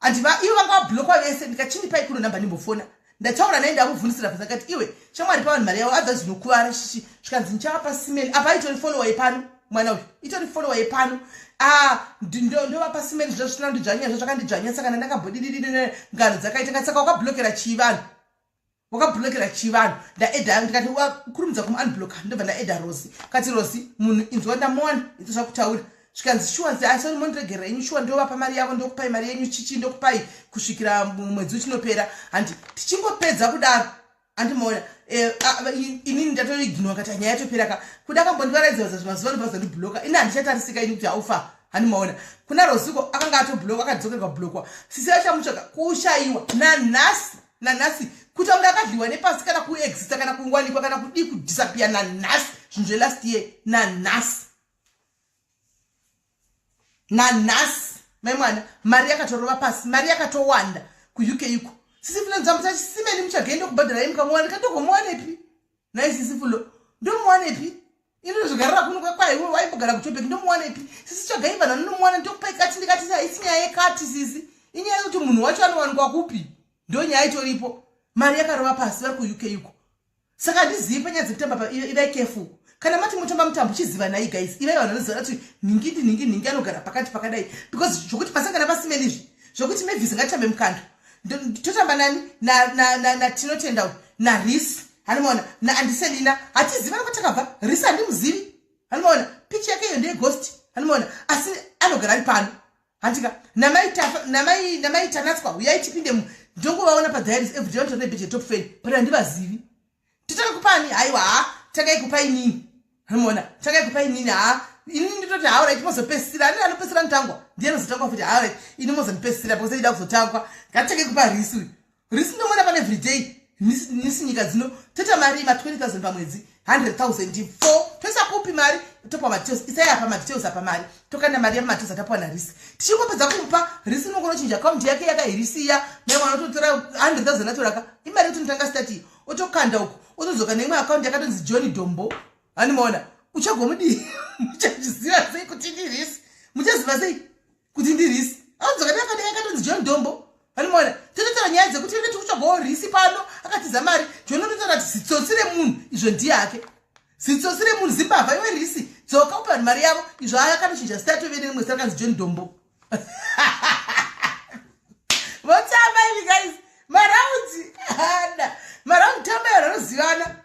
A: andiva ivo vanga vablockwa vese. Ndikachindipai kuno namba ndimbofona. Ndataura naye, ndamubvundisira bvunza ndikati iwe shamwari, pavanhu mari yavo adza zvinokuvara chichi. Zvikanzi ndichavapa simeni. Apa itori follower yepano mwana uyu, itori follower yepano. Ndovapa simeni zvo zvisina kundidzvanya, zvo zvakandidzvanya. Saka ndandakambodididi ngano dzakaita. Saka wakablockera chii vanhu? Wakablockera chii vanhu? Ndaadda, ndikati kurumidza kumuunblocka. Ndobva ndaadda Rosi, kati Rosi munhu inzwa, ndamuwana ito zvakutaura. Zvikanzi shuwa asori mondiregerera inyu, shuwa ndovapa mari yavo, ndokupai mari yenyu chichi, ndokupai kusvikira mwedzi uchinopera. Handi tichingopedza kudaro, andimaona inini ndatoignore kati nyaya yatopera ka. Kuda akambondivaraidza mazuva ndobva zandibloka ini, handichatarisika ini kuti haufa. Handimaona kuna Rosiko akanga atobloka, akadzokerwa kublokwa. Sisi vachamutsvaka kushayiwa nanhasi, nanhasi kuita kunge akadliwa nepasi, kana kuexista kana kuwanikwa kana kudii, kudisappear nanhasi. Zvinhu zvelast year nanhasi, nanhasi. Mai mwana mari yakatorova pasi, mari yakatowanda kuUK iko. Sisi Fulo nzamutachisimeni muchagende kubhadhara imi kamuwana kandogomuwanepi nai sisi Fulo? Ndomuwanepi? Inozvigarira kuno kwaiwe waimbogara kuJobek, ndomuwanepi sisi? Tsvagai vanhu vanonomuwana, ndokupai kati. Ndikati haisi nyaya yekati sisi, inyaya yekuti munhu wacho anowanikwa kupi, ndo nyaya itoripo. Mari yakarova pasi vari kuUK iko. Saka handizivi panyaya dzekutamba, ivai careful kana mati motamba mutambo, chiziva nai guys, ivai vanhu vanoziva kuti nhingi ndi nhingi, nhingi anogara pakati pakadai, because zvokuti pasangana pasimeni izvi zvokuti Mavis ngatitambe mukando, totamba nani? Natinotenda uyu, naRis, hanimaona, naandiselina, hatizivani kwatakabva. Ris handimuzivi, hanimaona, picha yake iyo ndeyeghost, hanimaona, asi anogara ari pano handika. Namai Tanatswa, uyai tipinde, ndongovaona padiaries everyday, vanotora nebheje top fan, but handivazivi. Totanga kupani? Haiwa, ha, tangai kupa inini, hanimaona, tangai kupa inini. Ha, inini nditoti alright, mozopesira ani anopesira notangwa ndiye anozotangwa futi. Alright, ini mozondipesira because ida kuzotangwa. Ngatitange kupa Risi uyu. Risi ndomuona pane everyday nisi nyika dzino. Toita mari ma 20 000 pamwedzi, 100 000 4, toisa kupi mari? Topa madetails, isai apa madetails apa mari, tokanda mari yamadetails atapiwa naRisi. Tichingopedza kumupa Risi, unongonochinja akaunti yake yakairisiya maimwana, ototora 100 000 atoraka imari yekuti notanga start, otokanda uko, otodzoka neimwe akaunti yakatonzi John Dombo. Hanimaona uchagomudii? Muchaziva sei kuti ndirisi? Muchaziva sei kuti ndirisi? Anodzoka neakati yakatonzi John Dombo. Hanimaona tototaura nyaya dzekuti ende tikutsvagawo Risi pano akatiza mari. John ototaura kuti zitsotsi remunhu, izvo ndiye ake zitsotsi remunhu, zimbavha iwe Risi, dzoka upe vanhu mari yavo. Izvo aya akatochinja zita, atove nerimwe zita rakanzi John Dombo. Votamba ivi guys maraundi ana maraundi, tamba vanhu vanozivana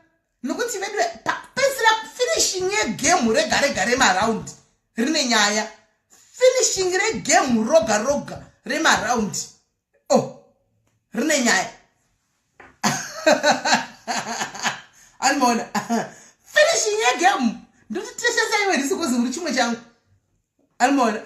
A: nokuti vedu pakupedzisira finishing yegame rega rega remaraundi rine nyaya. Finishing regame roga roga remaraundi oh rine nyaya. Anomaona finishing yegame ndoti teshesa iwe Risi kozi uri chimwe changu. Anomaona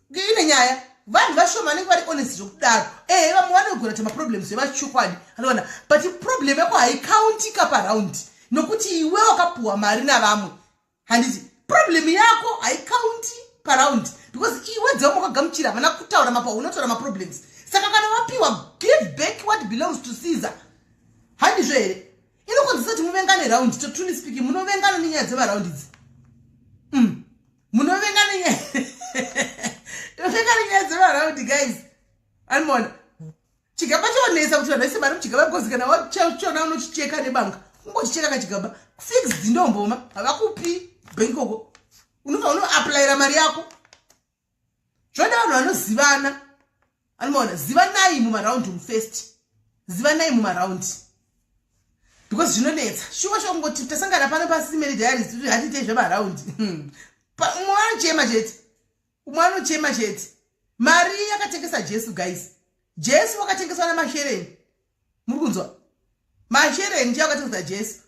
A: ine nyaya. Vanhu vashoma vanenge vari honest zvokudaro. Ehe, vamwe vanogona kuita maproblems evachokwadi, anoona, but problem yako haikauntika paraundi nokuti iwe wakapuhwa mari navamwe. Handiti problem yako haikaunti paraundi because iwe dzevamwe wakagamuchira, havana kutaura mapa unotaura maproblems. Saka kana wapiwa, give back what belongs to Caesar, handizvo here? Inokonzesa kuti muvengane raundi. To truly speaking, munovengana nenyaya dzemaraundi idzi. Munovengana nenyaya dzemaraundi guys. Animona chigaba chonetsa kuti vanhu vaise mari muchigaba because kana wachona unochicheka nebanga, kungochicheka kachigaba fixed ndomboma, havakupi bhenkoko, unobva unoaplayira mari yako. Zvoda vanhu vanozivana. Anomaona, zivanai mumaraundi umu first, zivanai mumaraundi, because zvinonetsa. Shuwa shuwa kungoti tasangana pano paSimeli Diaries, hatiitei zvemaraundi. Umwe anochema chete, umwe anochema chete. Mari yakatengesa Jesu, guys. Jesu wakatengeswa namashereni. Muri kunzwa? Mashereni ndiyo akatengesa Jesu.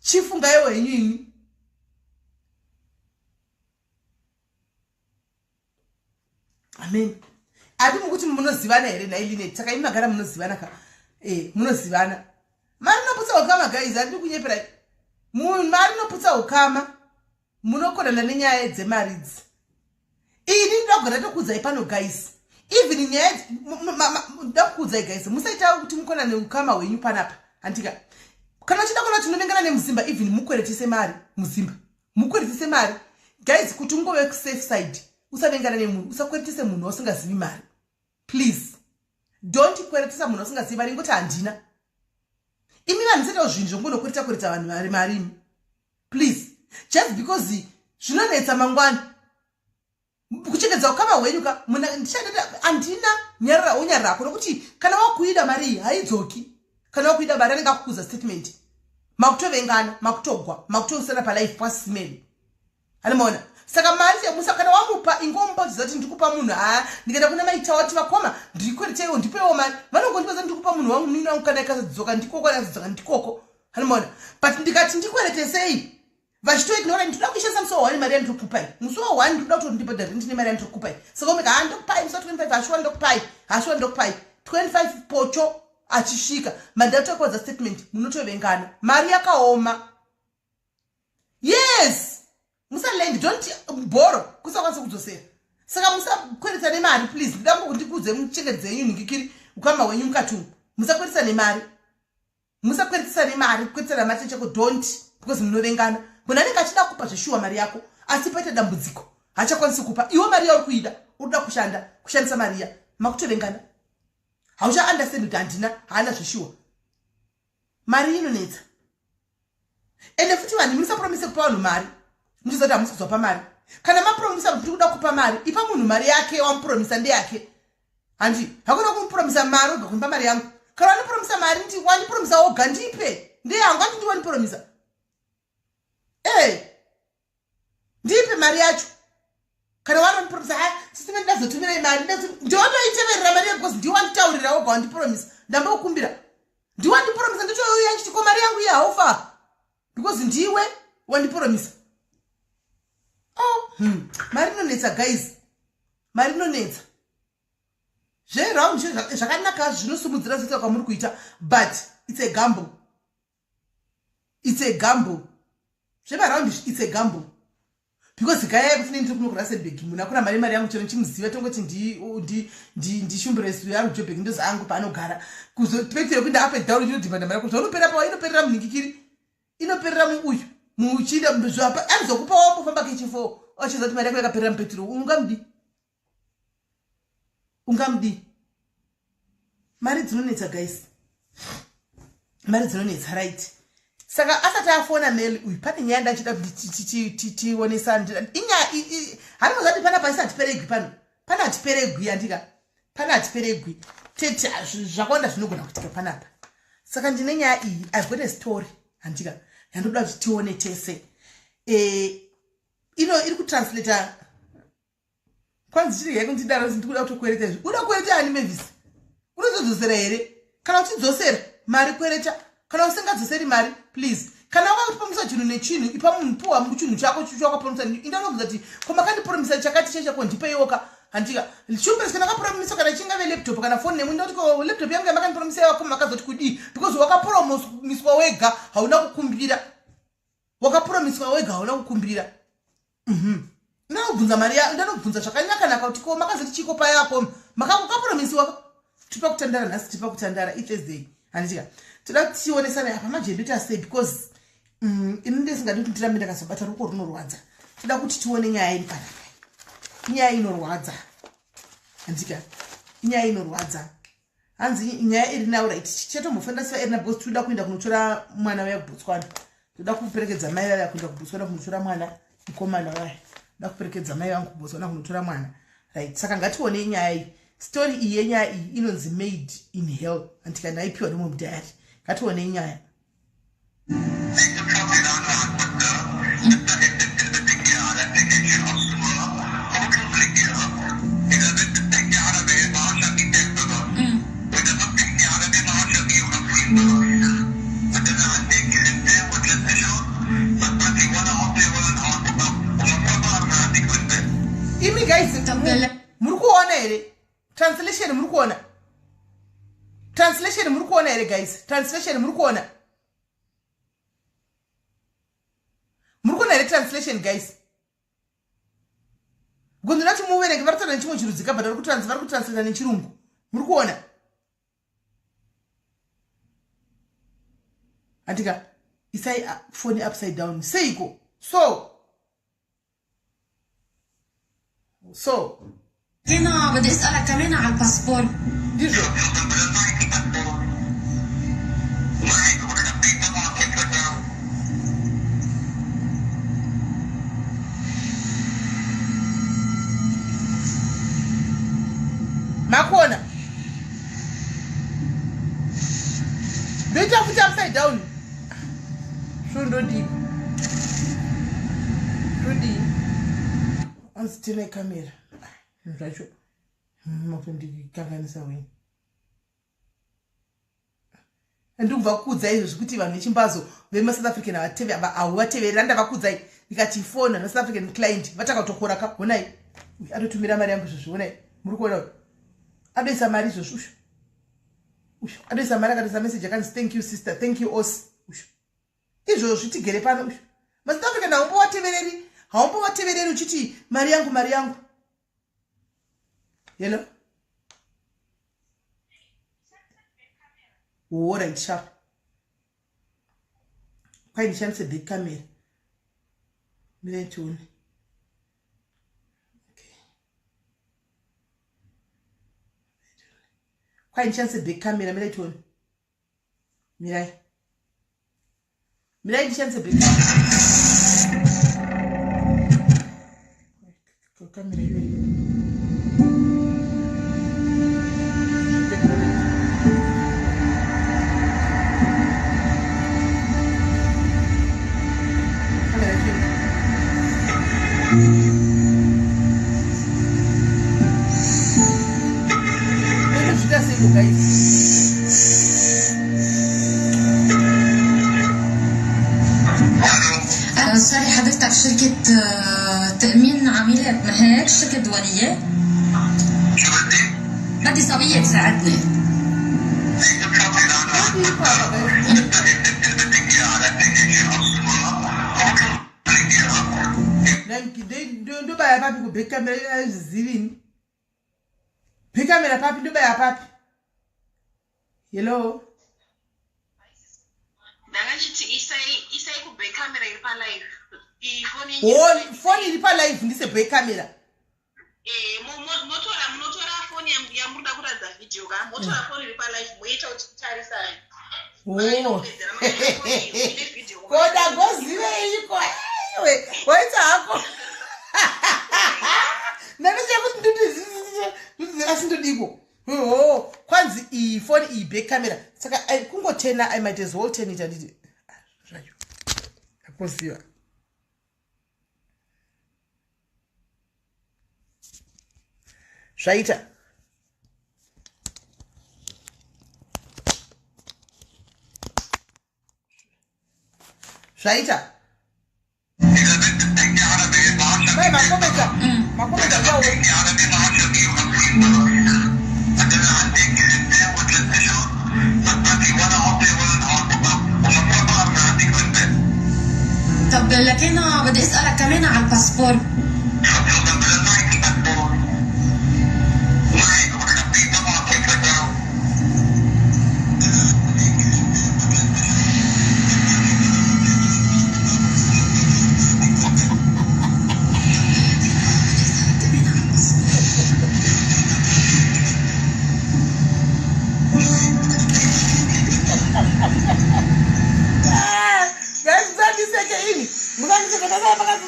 A: Chifungaiwo henyu imi. Amen. Ati mukuti munozivana here nhai Linet? Saka imi magara munozivana ka? E, munozivana. Mari inoputsa ukama, guys. Handidi kunyeperai, mari inoputsa ukama. Munokonana nenyaya dzemari idzi. Ini ndoda kugara tokuudzai pano, guys, even nyaya ndoda kukuudzai, guys, musaita kuti mukonane ukama hwenyu panapa, handika? Kana uchida kuona tinovengana nemuzimba, even mukweretese mari muzimba, mukweretese mari, guys, kuti ungove kusafe side. Usavengana nemunhu, usakweretese munhu wausingazivi mari. Please don't kweretesa munhu wasingazivi mari. Ingoti handina. Imi vanhu musaitawo zvinhu zvokungonokwereta kwereta vanhu vari mari imi, please, just because zvinonetsa mangwana kuchengetedza ukama hwenyu ka. Ndichadada handina, nyarara, wonyararako, nokuti kana wakuida mari iyi haidzoki. Kana wakuida mari, anenge akukuza statement, makutovengana, makutogwa, makutosana palife pasimeli. Anomaona? Saka mari musa, kana wamupa, ingomupa uchiziva kuti ndikupa munhu. Haa, ndikaenda kuna maita wati, "Vakoma, ndikwereteiwo, ndipeiwo mari," vanongondipaza. Ndikupa munhu wangu, munini wangu. Kana ikazodzoka ndikoko, kana ikazodzoka ndikoko. Anomaona? But ndikati ndikweretesei, vachitoiti nora ndinoda kuishandisa musi wa1, mari yandinokupai musi wa1, ndinoda kuti ndibhadhare rent nemari yandinokupai. Saka omeka, ha, ndokupai musi wa25. Hashuwa ndokupai, hashuwa ndokupai 25. Pocho achisvika, mandatokodza statement, munotovengana. Mari yakaoma. Yes, musalend, don't borrow kusakwanisa kudzosera. Saka musakweretsa nemari, please. Ndida ndikuudze, muchengetedze yenyu nhingikiri ukama hwenyu mukati umu. Musakweretsa nemari, musakweretesa nemari. Kukweretsa namari cheko, don't, because munovengana. Munhu anenge achida kupa zveshuwa mari yako, asi paita dambudziko, haachakwanisi kupa iwe mari yauri kuida, uri kuda kushanda kushandisa mari iya, makutovengana. Haucha understand kuti handina, haana zveshuwa. Mari inonetsa. Ende futi vanhu, musapromise kupa vanhu mari muchiziva kuti hamusi kuzwapa mari. Kana mapromisa kuti ndikuda kupa mari, ipa munhu mari yake. Wamupromisa ndeyake, handi? Hakuna kumupromisa mari oga kunipa mari yangu. Kana wandipromisa mari, ndi wandipromisa oga, ndipe, ndeyangu. Andi ndiwandipromisa e, ndipe mari yacho. Kana wanondipromisa, ha, sisime, ndazotumirai mari, ndiotoiteverera mari yangu, because ndiwanditaurira woga, wandipromisa. Ndambokumbira, ndiwandipromisa, ndotouya nchiti, "Ko mari yangu iye haufa?" Because ndiwe wandipromisa. Oh. Mari inonetsa, guys, mari inonetsa. Zveround zvakanaka, zvinosumudzira zita kwamuri kuita, but it's a gamble, it's a gamble. Zvemaround, it's a gamble, because gaya yekuti nei ndiri kuno kuRustenburg, munhu akuna mari, mari yangu chero nchimuziva, tongoti ndishumburesu yangu Jobek, ndozi angu paanogara, kuzopetera kuenda up and down, chinodhimanda mari yako zvaunopera pa inoperera munhingikiri, inoperera muuyu muuchinda anozokupa wambofamba kechifo achiza kuti mari yako yakaperera mupetiro. Ungamudi, ungamudi. Mari dzinonetsa, guys, mari dzinonetsa. Right, saka asati afona Meli uyu, pane nyaya ndachida kuti tionesane. Inyaya hanimozati pana paisi hatiperegwi pano, pana hatiperegwi, andika pana hatiperegwi tete. Zvakawanda zvinogona kuitika panapa. Saka ndine nyaya iyi, I've got a story, handika, yandoda kuti tione tese. Ino iri kutranslata kwanzi chiri yai kundidaro, ndikuda kutokwereta izvi. Uda kwereta ani, Mavis? Unozodzosera here? Kana uchidzosera mari, kwereta. Kana usingadzoseri mari, please, kana wakapromisa chinhu nechinhu, ipa munhu, puwa chinhu chako chawakapromisa. Indanobvunza kuti, "Ko makandipromisa chakati chechako, ndipeiwoka," handika? Shumbres, kana wakapromisa, kana chingave laptop kana foni nemwe, ndoti, "Ko laptop yangu yamakandipromisa yako makazoti kudii?" Because wakapromiswa wega, hauna kukumbira. Wakapromiswa wega, hauna kukumbira. Ndanobvunza mari, ndanobvunza zvakanaka-naka kuti, "Ko makazoti chiko payako makapromisiwa?" Tipa kutandara nhasi, tipa kutandara iThursday, handitika? Toda kuti tionesana apa manje ndoita sei, because ini ndisingadi kuti ndirambe ndakazobata ruoko runorwadza. Toda kuti tione nyaya iri panapa. Inyaya inorwadza, handika? Inyaya inorwadza. Hanzi nyaya iri now, right, tichatombofanira siva iri na, because tinoda kuenda kunotora mwana waya kuBotswana. Toda kuperekedza mai vaya kuenda kuBotswana kunotora mwana mukomana waya. Toda kuperekedza mai vangu kuBotswana kunotora mwana. Right, saka ngationei nyaya iyi. Story iyi yenyaya iyi inonzi Made in Hell, andika ndaipiwa nemumwe mudhayari. Ngationei nyaya. Imi guys, muri kuona here translation? Muri kuona translation? Muri kuona here guys translation? Muri kuona, muri kuona here translation, guys? Gondinati muverenge, vari kutaura nechimwe chirudzi kabva vari kutranslata nechirungu. Muri kuona andika? Isai foni upside down seiko? So
D: كنا بدي اسالك كمان على الباسبور.
A: Ndizvo. Makuona ndoita futi upside down. So ndodii? Ndodii? Anzi tine kamera. Zvinhu zvacho makundikanganisa weni. Ndikubva kukudzai izvo zvekuti vanhu vechimbazo vemaSouth African hauvateverera. Ndavakudzai ndikati fona neSouth African client, vataka ka. Honai, atotumira mari yangu izvozvi. Honai, muri kuona adoisa mari izvozvi. Ushu ushu adoisa mari, akatoisa message akanzi, "Thank you sister, thank you os." Ushu izvozvi tigere pano. Ushu maSouth African haumbovatevereri, haumbovatevereri uchiti mari yangu, mari yangu. Hello, alright, sharp. Kwai ndishandise back camera? Mirai tione. Okay, kwai ndishandise back camera? Mirai tione. Mirai, mirai, ndishandise back camera iyoyo. Kamera iyoyo. Zvita seiko, guys?
D: Sorry، حضرتك شركة تأمين عميلات، ما هيك؟ شركة دولية؟ بدي صبية تساعدني.
A: Ndobaya papi kuback camera? Zivini back camera papi? Ndobaya papi? Hello?
B: Ndangachiti isai kuback camera iri palive. Ifoni.
A: Oh, foni iri palive, ndise back camera?
B: Motora, munotora foni yamunoda kuratidza vhidhiyo ka, motora foni iri palive, moita kuti tarisai.
A: Oh, koda goziveiko iwe? Waita hako. Ndanoziva kuti ndudi, asi ndodiko? Oh, kwanzi iyi foni iyi back camera. Saka kungotena, I might as well turn it. Anditi zvayo akuziva zvaita. Zvaita mai makometa, makometa kwawo.
D: طب لكن بدي اسالك كمان على الباسبور.
A: Musandiseke ini, musandiseke. Tasai pakati.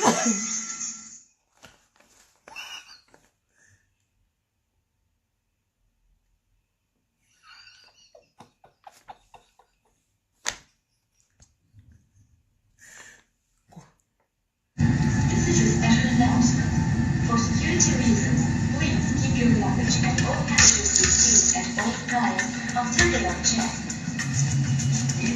D: and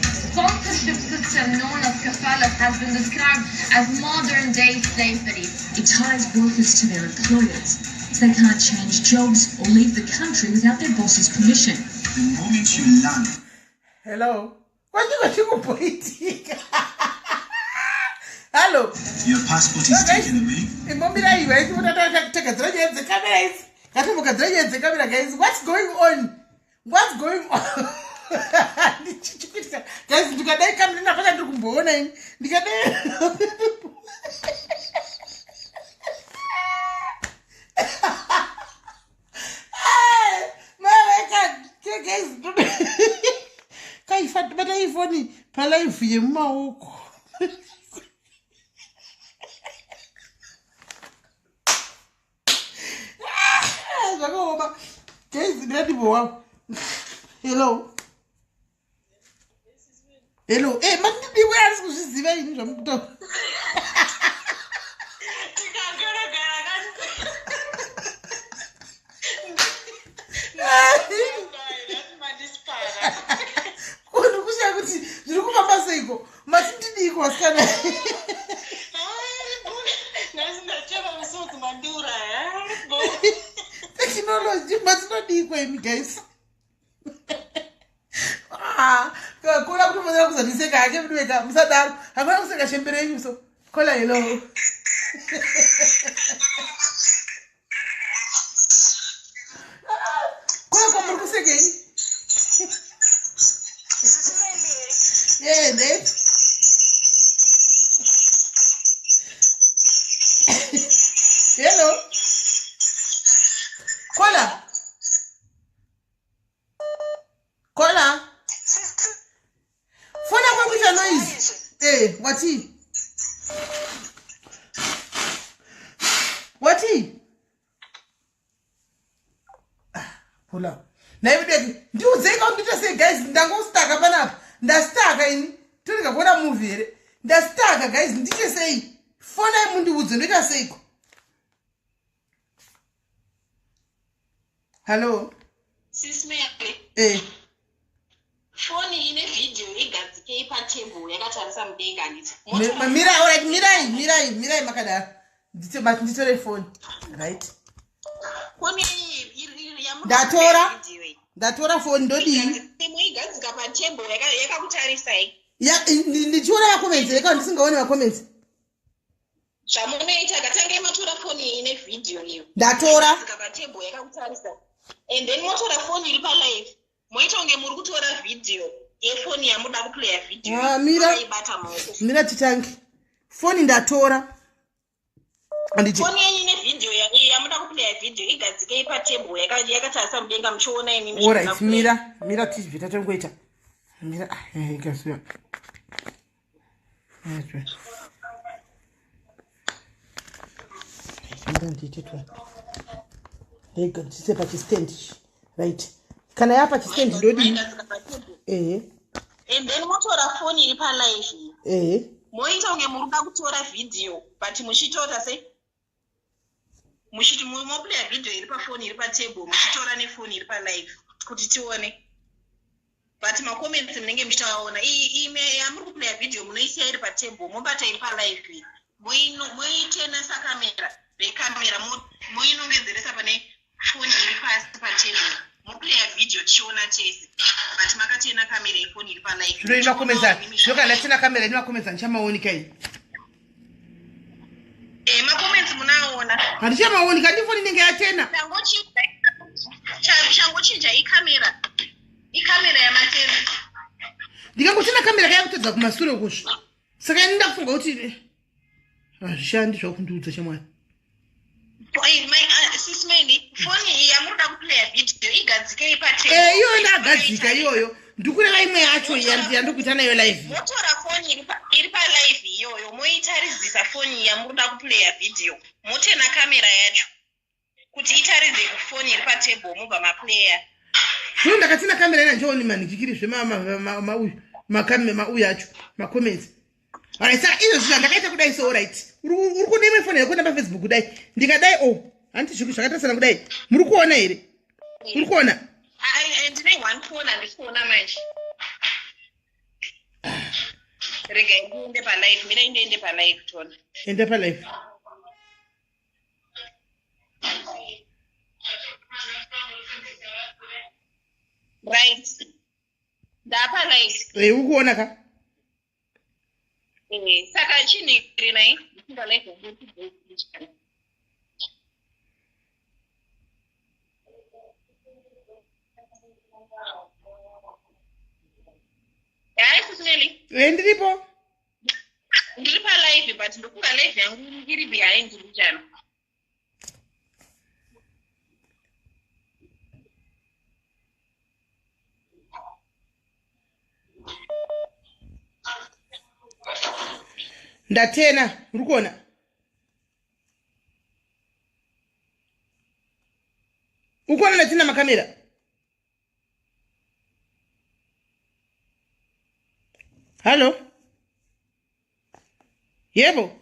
D: the sponsorship system known as kafala has been described as modern-day slavery.
E: It ties workers to their employers, so they can't change jobs or leave the country without their boss's permission.
F: The moment you land.
A: Hello. Kwachiko chikupoitika. Hello.
F: Your passport is taken away.
A: Imomira iwe tagadzira nyaya dzekamera idzi. Ngatimbogadzira nyaya dzekamera guys. What's going on? What's going on? Ndichichikuitika. Guys, ndikadai kamera ndapata ndiri kumboona ini. Ndikadai. Kaifata ifoni palive yemumaoko. Zvakaoma guys, ndinadimbowa. Hello, hello. Mandidiwe arisi kuzviziva ini zvamukutaura. Kuni kushaya kuti zviri kufamba seiko. Matindidiko vasikana? Technology, matinodikwa imi guys? Kola kutofanira kuzandiseka hake mudiweka, musadaro. Hakuna kuseka chembere yenyu so. Kola, hello. Kola, ko muri kusekei? Yeah, ndeti. Hello. Kola. Kola. Fona kwakuita noise. Wati? Wati? Hola. Naivideki, ndiudzei kaundita sei guys, ndangostaka panapa. Ndastaka ini. Torega kuona movie here. Ndastaka guys, ndiite sei? Fonai mundiudze ndoita seiko? Hello.
B: Sis Mary. Foni ine vhidhiyo igadzikei patebhuru yakatarisa mudenga, handiti?
A: Mirai, alright, mirai, mirai, mirai makadaro. Nditore foni. Right.
B: Foni
A: Ndatora. Ndatora foni, ndodii?
B: Muigadzika patebhuru yakakutarisai.
A: Ya, ndichiona macomments eka ndisingaoni macomments.
B: Zvamunoita, katangai matora foni ine vhidhiyo iyo.
A: Ndatora.
B: Patebhuru yakakutarisa. And then motora foni iri palive. Moita kunge muri kutora vhidhiyo yefoni yamuda kuplaya vhidhiyo.
A: Ah, mira.
B: Makaibata maoko.
A: Mira titange. Foni ndatora. Anditi.
B: Foni yenyu ine vhidhiyo yamuda kuplaya vhidhiyo igadzikei patebhuru yakatarisa mudenga muchiona imi.
A: Alright, mira, mira tibve tatongoita. Mira, ikasiya. Mira ndiite twa. Ndaigadzise pachistand. Right. Kana yapa chistand ndodii?
B: Maigadzika patebhuru. And then motora foni iri palive. Moita kunge muri kuda kutora vhidhiyo but muchitora sei? Muchiti moplaya vhidhiyo iri pafoni iri patebhuru muchitora nefoni iri palive kuti tione. But macomments munenge muchitaona. Ime yamuri kuplaya vhidhiyo munoisiya iri patebhuru mobata iri palive. Moitenesa kamera, vekamera moinongedzeresa pane foni iri pasi patebhuru. Moplaya vhidhiyo tichiona tese. But makatena kamera yefoni iri palive.
A: Zvino inomacomments, zvino kana ndatina kamera inomacomments handichamaoni iyi.
B: Macomments munaona.
A: Handichamaoni kandi foni inenge yatena.
B: Changochinja ikamera. Ikamera yamatena.
A: Ndikangotena kamera kaya kutedza kumasure ukuzvo. Saka ini ndakufunga kuti hazvishandi zvakundiudza chamwari.
B: Sis Mary, foni iyi yamunoda kuplaya vhidhiyo igadzikei patebhuru.
A: Iyoyo ndagadzika iyoyo. Ndikureva imwe yacho yandikuita nayo live.
B: Motora foni iri palive iyoyo moitaridzisa foni yamunoda kuplaya vhidhiyo. Motena kamera yacho kuti itaridze kufoni iri patebhuru mobva maplaya.
A: Zvino ndakatina kamera ina ndichioni manikikiri zvemauyu mauyu acho macomments. Alright, saka izvo zvandakaita kudai so, alright. Uri kuona imwe foni yekuenda paFacebook kudai. Ndikadai, oh, handiti zvakatasana kudai. Muri kuona here? Uri kuona?
B: Ndine One phone handikuona manje. Rega ndiende palive, mina ndiende palive tona.
A: Enda palive.
B: Right. Ndapa live.
A: Eh, ukuona ka?
B: Eh, saka chini rinai? Ndikuenda live.
A: Eh, ndiripo.
B: Ndiri palive but ndokunga live yangu iri behind ndichana.
A: Ndatena, uri kuona? Ukuona ndatena makamera? Hallo? Yebo.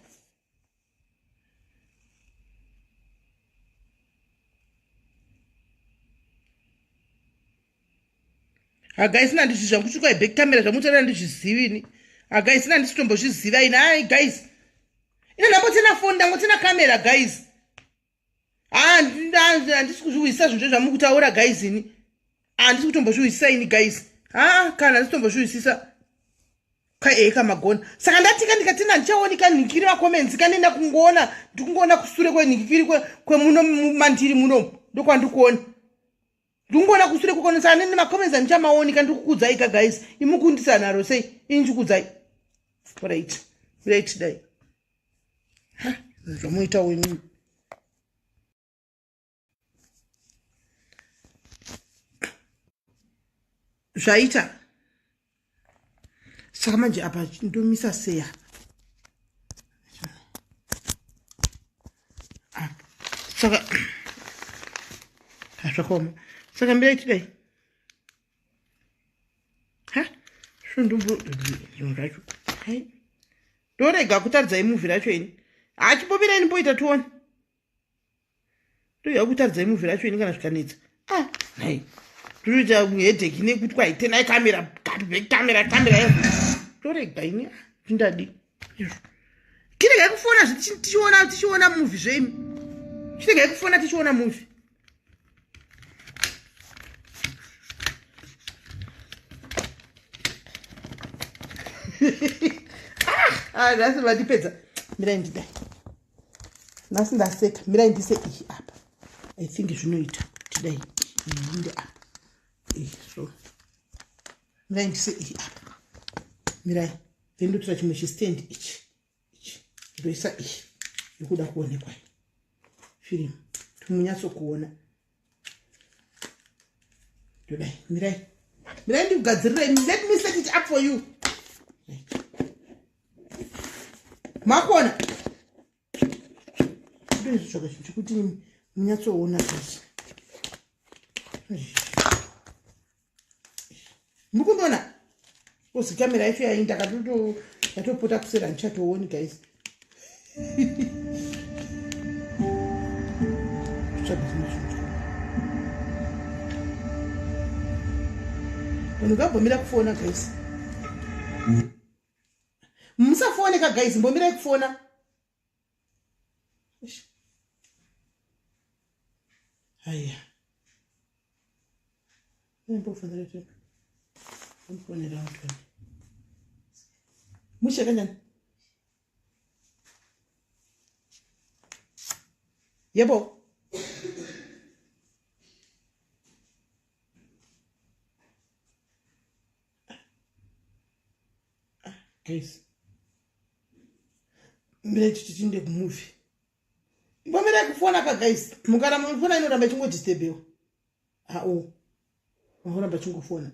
A: Guys, nandizvi zvangu chikwa back camera zvamutaura ndizvizivi ini. Guys, nandisitombozviziva ini. Ai guys. Ina ndambotsena phone ndangotsena camera guys. Handisi kuzviwisisa zvinhu zvamukutaura guys ini. Handisi kutombozviwisisa ini guys. Kana handisi kutombozviwisisa. Kaeka magona. Saka ndatika ndikatina ndichaoneka nhikiri macomments kanenda kungoona ndikungoona kusure kwenhikiri kwemuno mandiri muno ndokwandikuona. Ndingoona kusure kwekona saka nene macomments andichamaoneka ndikukudzai ka guys. Imukundisa naro sei? Ini ndikukudzai. Right. Right dai. Zvamuita wenyu. Zvaita. Saka manje apa ndomisa sei apa? Apa. Saka zvakaoma. Saka mbirai tidai. Ha? Zvondumbo zvinhu zvacho. Hai. Ndorega kutaridzai movie racho ini. Hachipomirai ndimboita tione. Ndoya kutaridzai movie racho ini kana zvikanetsa. Ah, nhai. Ndoita headache nekuti kwai tenai camera, back camera, camera. Ndorega ini. Ndadi. Kiregai kufona tichiona movie zveimi. Chiregai kufona tichiona movie. Nhasi vandipedza. Mirai ndidai. Nhasi ndaseka. Mirai ndise iyi apa. I think zvinoita. Tidai. Iyi apa. Iyi so. Mirai ndise iyi apa. Mirai. Then ndotora chimwe chistand ichi. Ichi. Ndoisa iyi. Ikuda kuonekwa. Firimu. Timunyatsokuona. Ndodai. Mirai. Mirai ndikugadzirirai. Let me set it up for you. Makuona? Ndozvitsvaga chinhu chekuti munyatsoona zvese. Muri kundiona? Kozi kamera yacho yainda yatopota kusera ndichatooni guys. Tsvaga chimwe chinhu. Vanhu ngavambomira kufona guys. Musafoneka guys, mbomirai kufona. Haya. Mbofonera mutoni. Mushe kanjani? Yebo. Guys. Mirai tichinde kumovie. Mbomirai kufona ka guys. Mukana mufona inoramba ichingodisturbiwa. Ao. Vanoramba chingofona.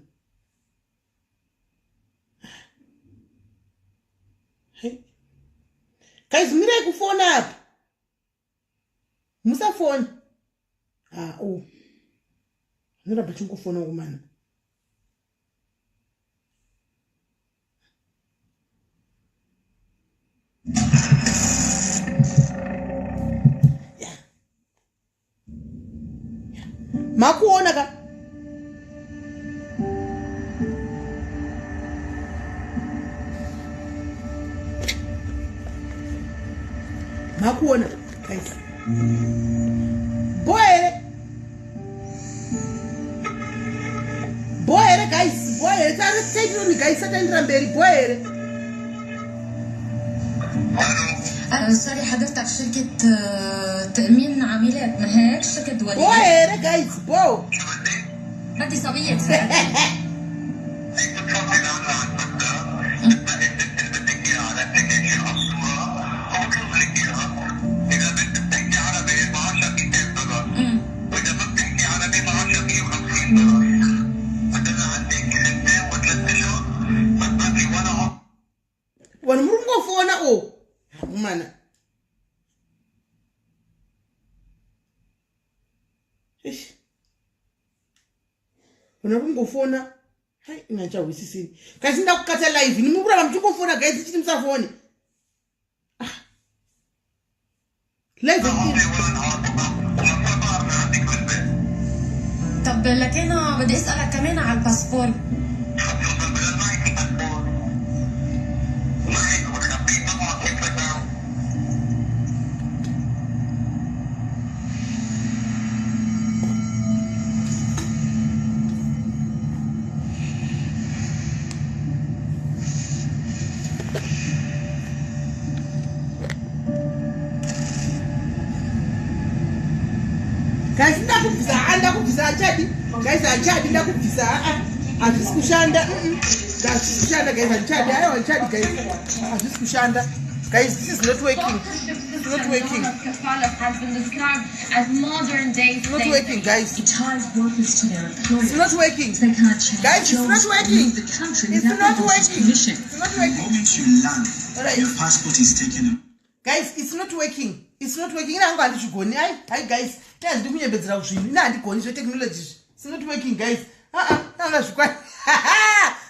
A: Hey. Guys, mirai kufona apa. Musafona. Ao. Vanoramba chingofona kumana. Makuona ka? Makuona guys, bo here, bo here guys, bo here. Taitironi guys, sataendera mberi, bo here.
D: Sorry حضرتك، شركة تأمين عميلات، ما هيك؟ شركة
A: bo
D: دولية.
A: here guys, bo.
D: بدي صبية تساعدني.
A: Vanhu muri kungofona o hamumana. Eish. Vanhu vari kungofona. Hai, inachahwisisini kasi ndakukata live ni mukuramba muchingofona guys, ichiti musafone. Ah. Live.
D: طب لكن بدي اسألك كمان على الباسبور.
A: Guys, ndakubvisa. A, ndakubvisa. Hachadi guys, hachadi. Ndakubvisa. Aa, hazvisi kushanda. Hazvisi kushanda guys, hachadi. Aiwa, hachadi guys, hazvisi kushanda guys. This is not working. It's not working.
E: Has been described as modern day
A: It's not working guys.
E: It ties workers to their
A: It's
E: employers.
A: not working.
E: They can't change
A: Guys, it's
E: jobs
A: not
E: or
A: working.
E: leave the country
A: It's
E: without their
A: not
E: boss's
A: working.
E: permission.
A: It's not
F: The
A: working.
F: moment you land,
A: Alright.
F: your passport is taken.
A: Guys, it's not working, it's not working. Ina hangu handizvigoni. Ai hai guys, ine handidi kunyembedzera zvinhu. Ine handigoni zvetechnology izvi. It's not working guys. Aa,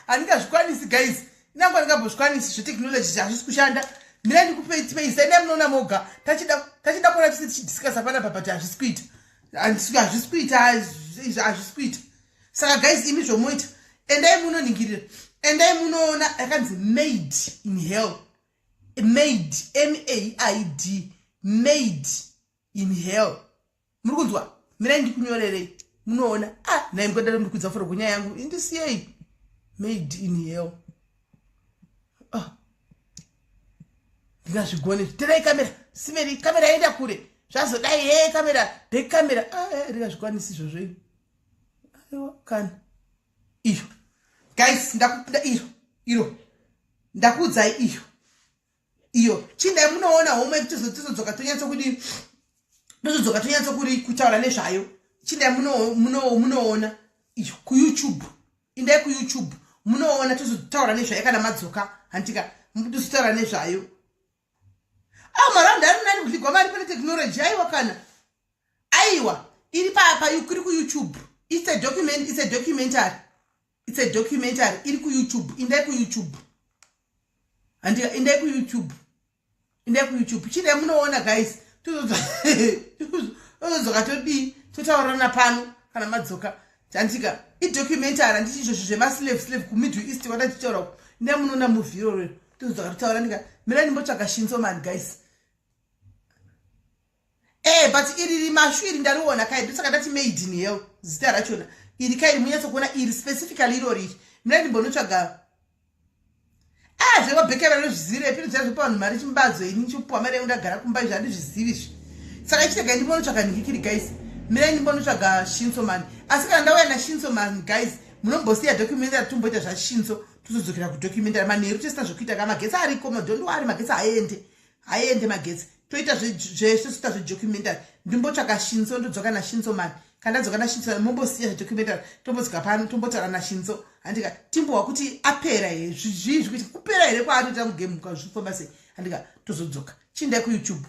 A: handingazvikwanisi guys. Ine hangu handingambozvikwanisi zvetechnology izvi. Hazvisi kushanda. Mira ndikupeisa, ine munoona moga. Tachida kuona tise tichidiscussa panapa, but hazvisi kuita. Hazvisi kuita izvi, hazvisi kuita. Saka guys, imi zvomoita, endai munoningirira, endai munoona yakanzi Made in Hell. Made, Maid, Made in Hell. Muri kunzwa? Mirai ndikunyorerei munoona. Ah, nai mukodaro ndikudza furo kunyaya yangu, indisiyei. Made in Hell. Ah, ndingazvigone. Terai kamera, simeri kamera yaenda kure, zvazodai. He, kamera, back camera. Ah, ndingazvikwanisi izvozvo ini. Aiwa kana iyo guys, ndakupinda iro iro, ndakuudzai iyo iyo. Chindai munoona homwe, tizodzoka tonyatsokudii, tozodzoka tonyatsokuri kutaura nezvayo. Chindai munoona iyo kuYouTube, indai kuYouTube munoona, tozotaura nezvayo kana madzoka. Handika tozotaura nezvayo. A, maraundi ari nani kudligwa mari pane technology. Aiwa kana, aiwa, iri papa, iri kuYouTube. It's a document, it's a documentary, it's a documentary. Iri kuYouTube, indai kuYouTube. Handika indai kuYouTube, indai kuYouTube, chindai munoona guys. Tozodzoka todii, totaurirana pano kana madzoka. Handika idocumentary, handiti izvozvo zvemaslave, slave kuMiddle East watachitaura uku. Indai munoona movie iroro, tozodzoka totaura. Ndika mira ndimbotsvaga Shinso man guys. But iri rimashu iri ndariona kai, ndosaka ndati Made in Hell zita rachona iri kai. Munyatsokuona iri specifically irori iri. Mira ndimbonotsvaga. Ah, zvemabhekera ndozvizivirepi? Inoziva zvopa vanhu mari chimbadzo. Ini chipuwa mari yangu, ndagara kumba. Izvi handizvizivi izvi. Saka chitegai ndimbonotsvaga nhikiri guys. Mirai ndimbonotsvaga Shinsoman. Asi kana ndauya naShinsoman guys, munombosiya documentary, tomboita zvaShinso, tozodzokera kudocumentary manheru. Tesina zvokuita ka, magetsi ariko, don't worry, magetsi haende, haende magetsi. Toita zvetoita zvedocumentary. Ndimbotsvaka Shinso, ndodzoka naShinsoman. Kana ndadzoka naShinso, mumbosiya zvedocumentary, tombodzoka pano, tombotaura naShinso. Handika timbowa kuti apera here, zvii zvikuita kupera here kwaatoita mugame, zvifamba sei. Handika tozodzoka. Chindai kuYouTube.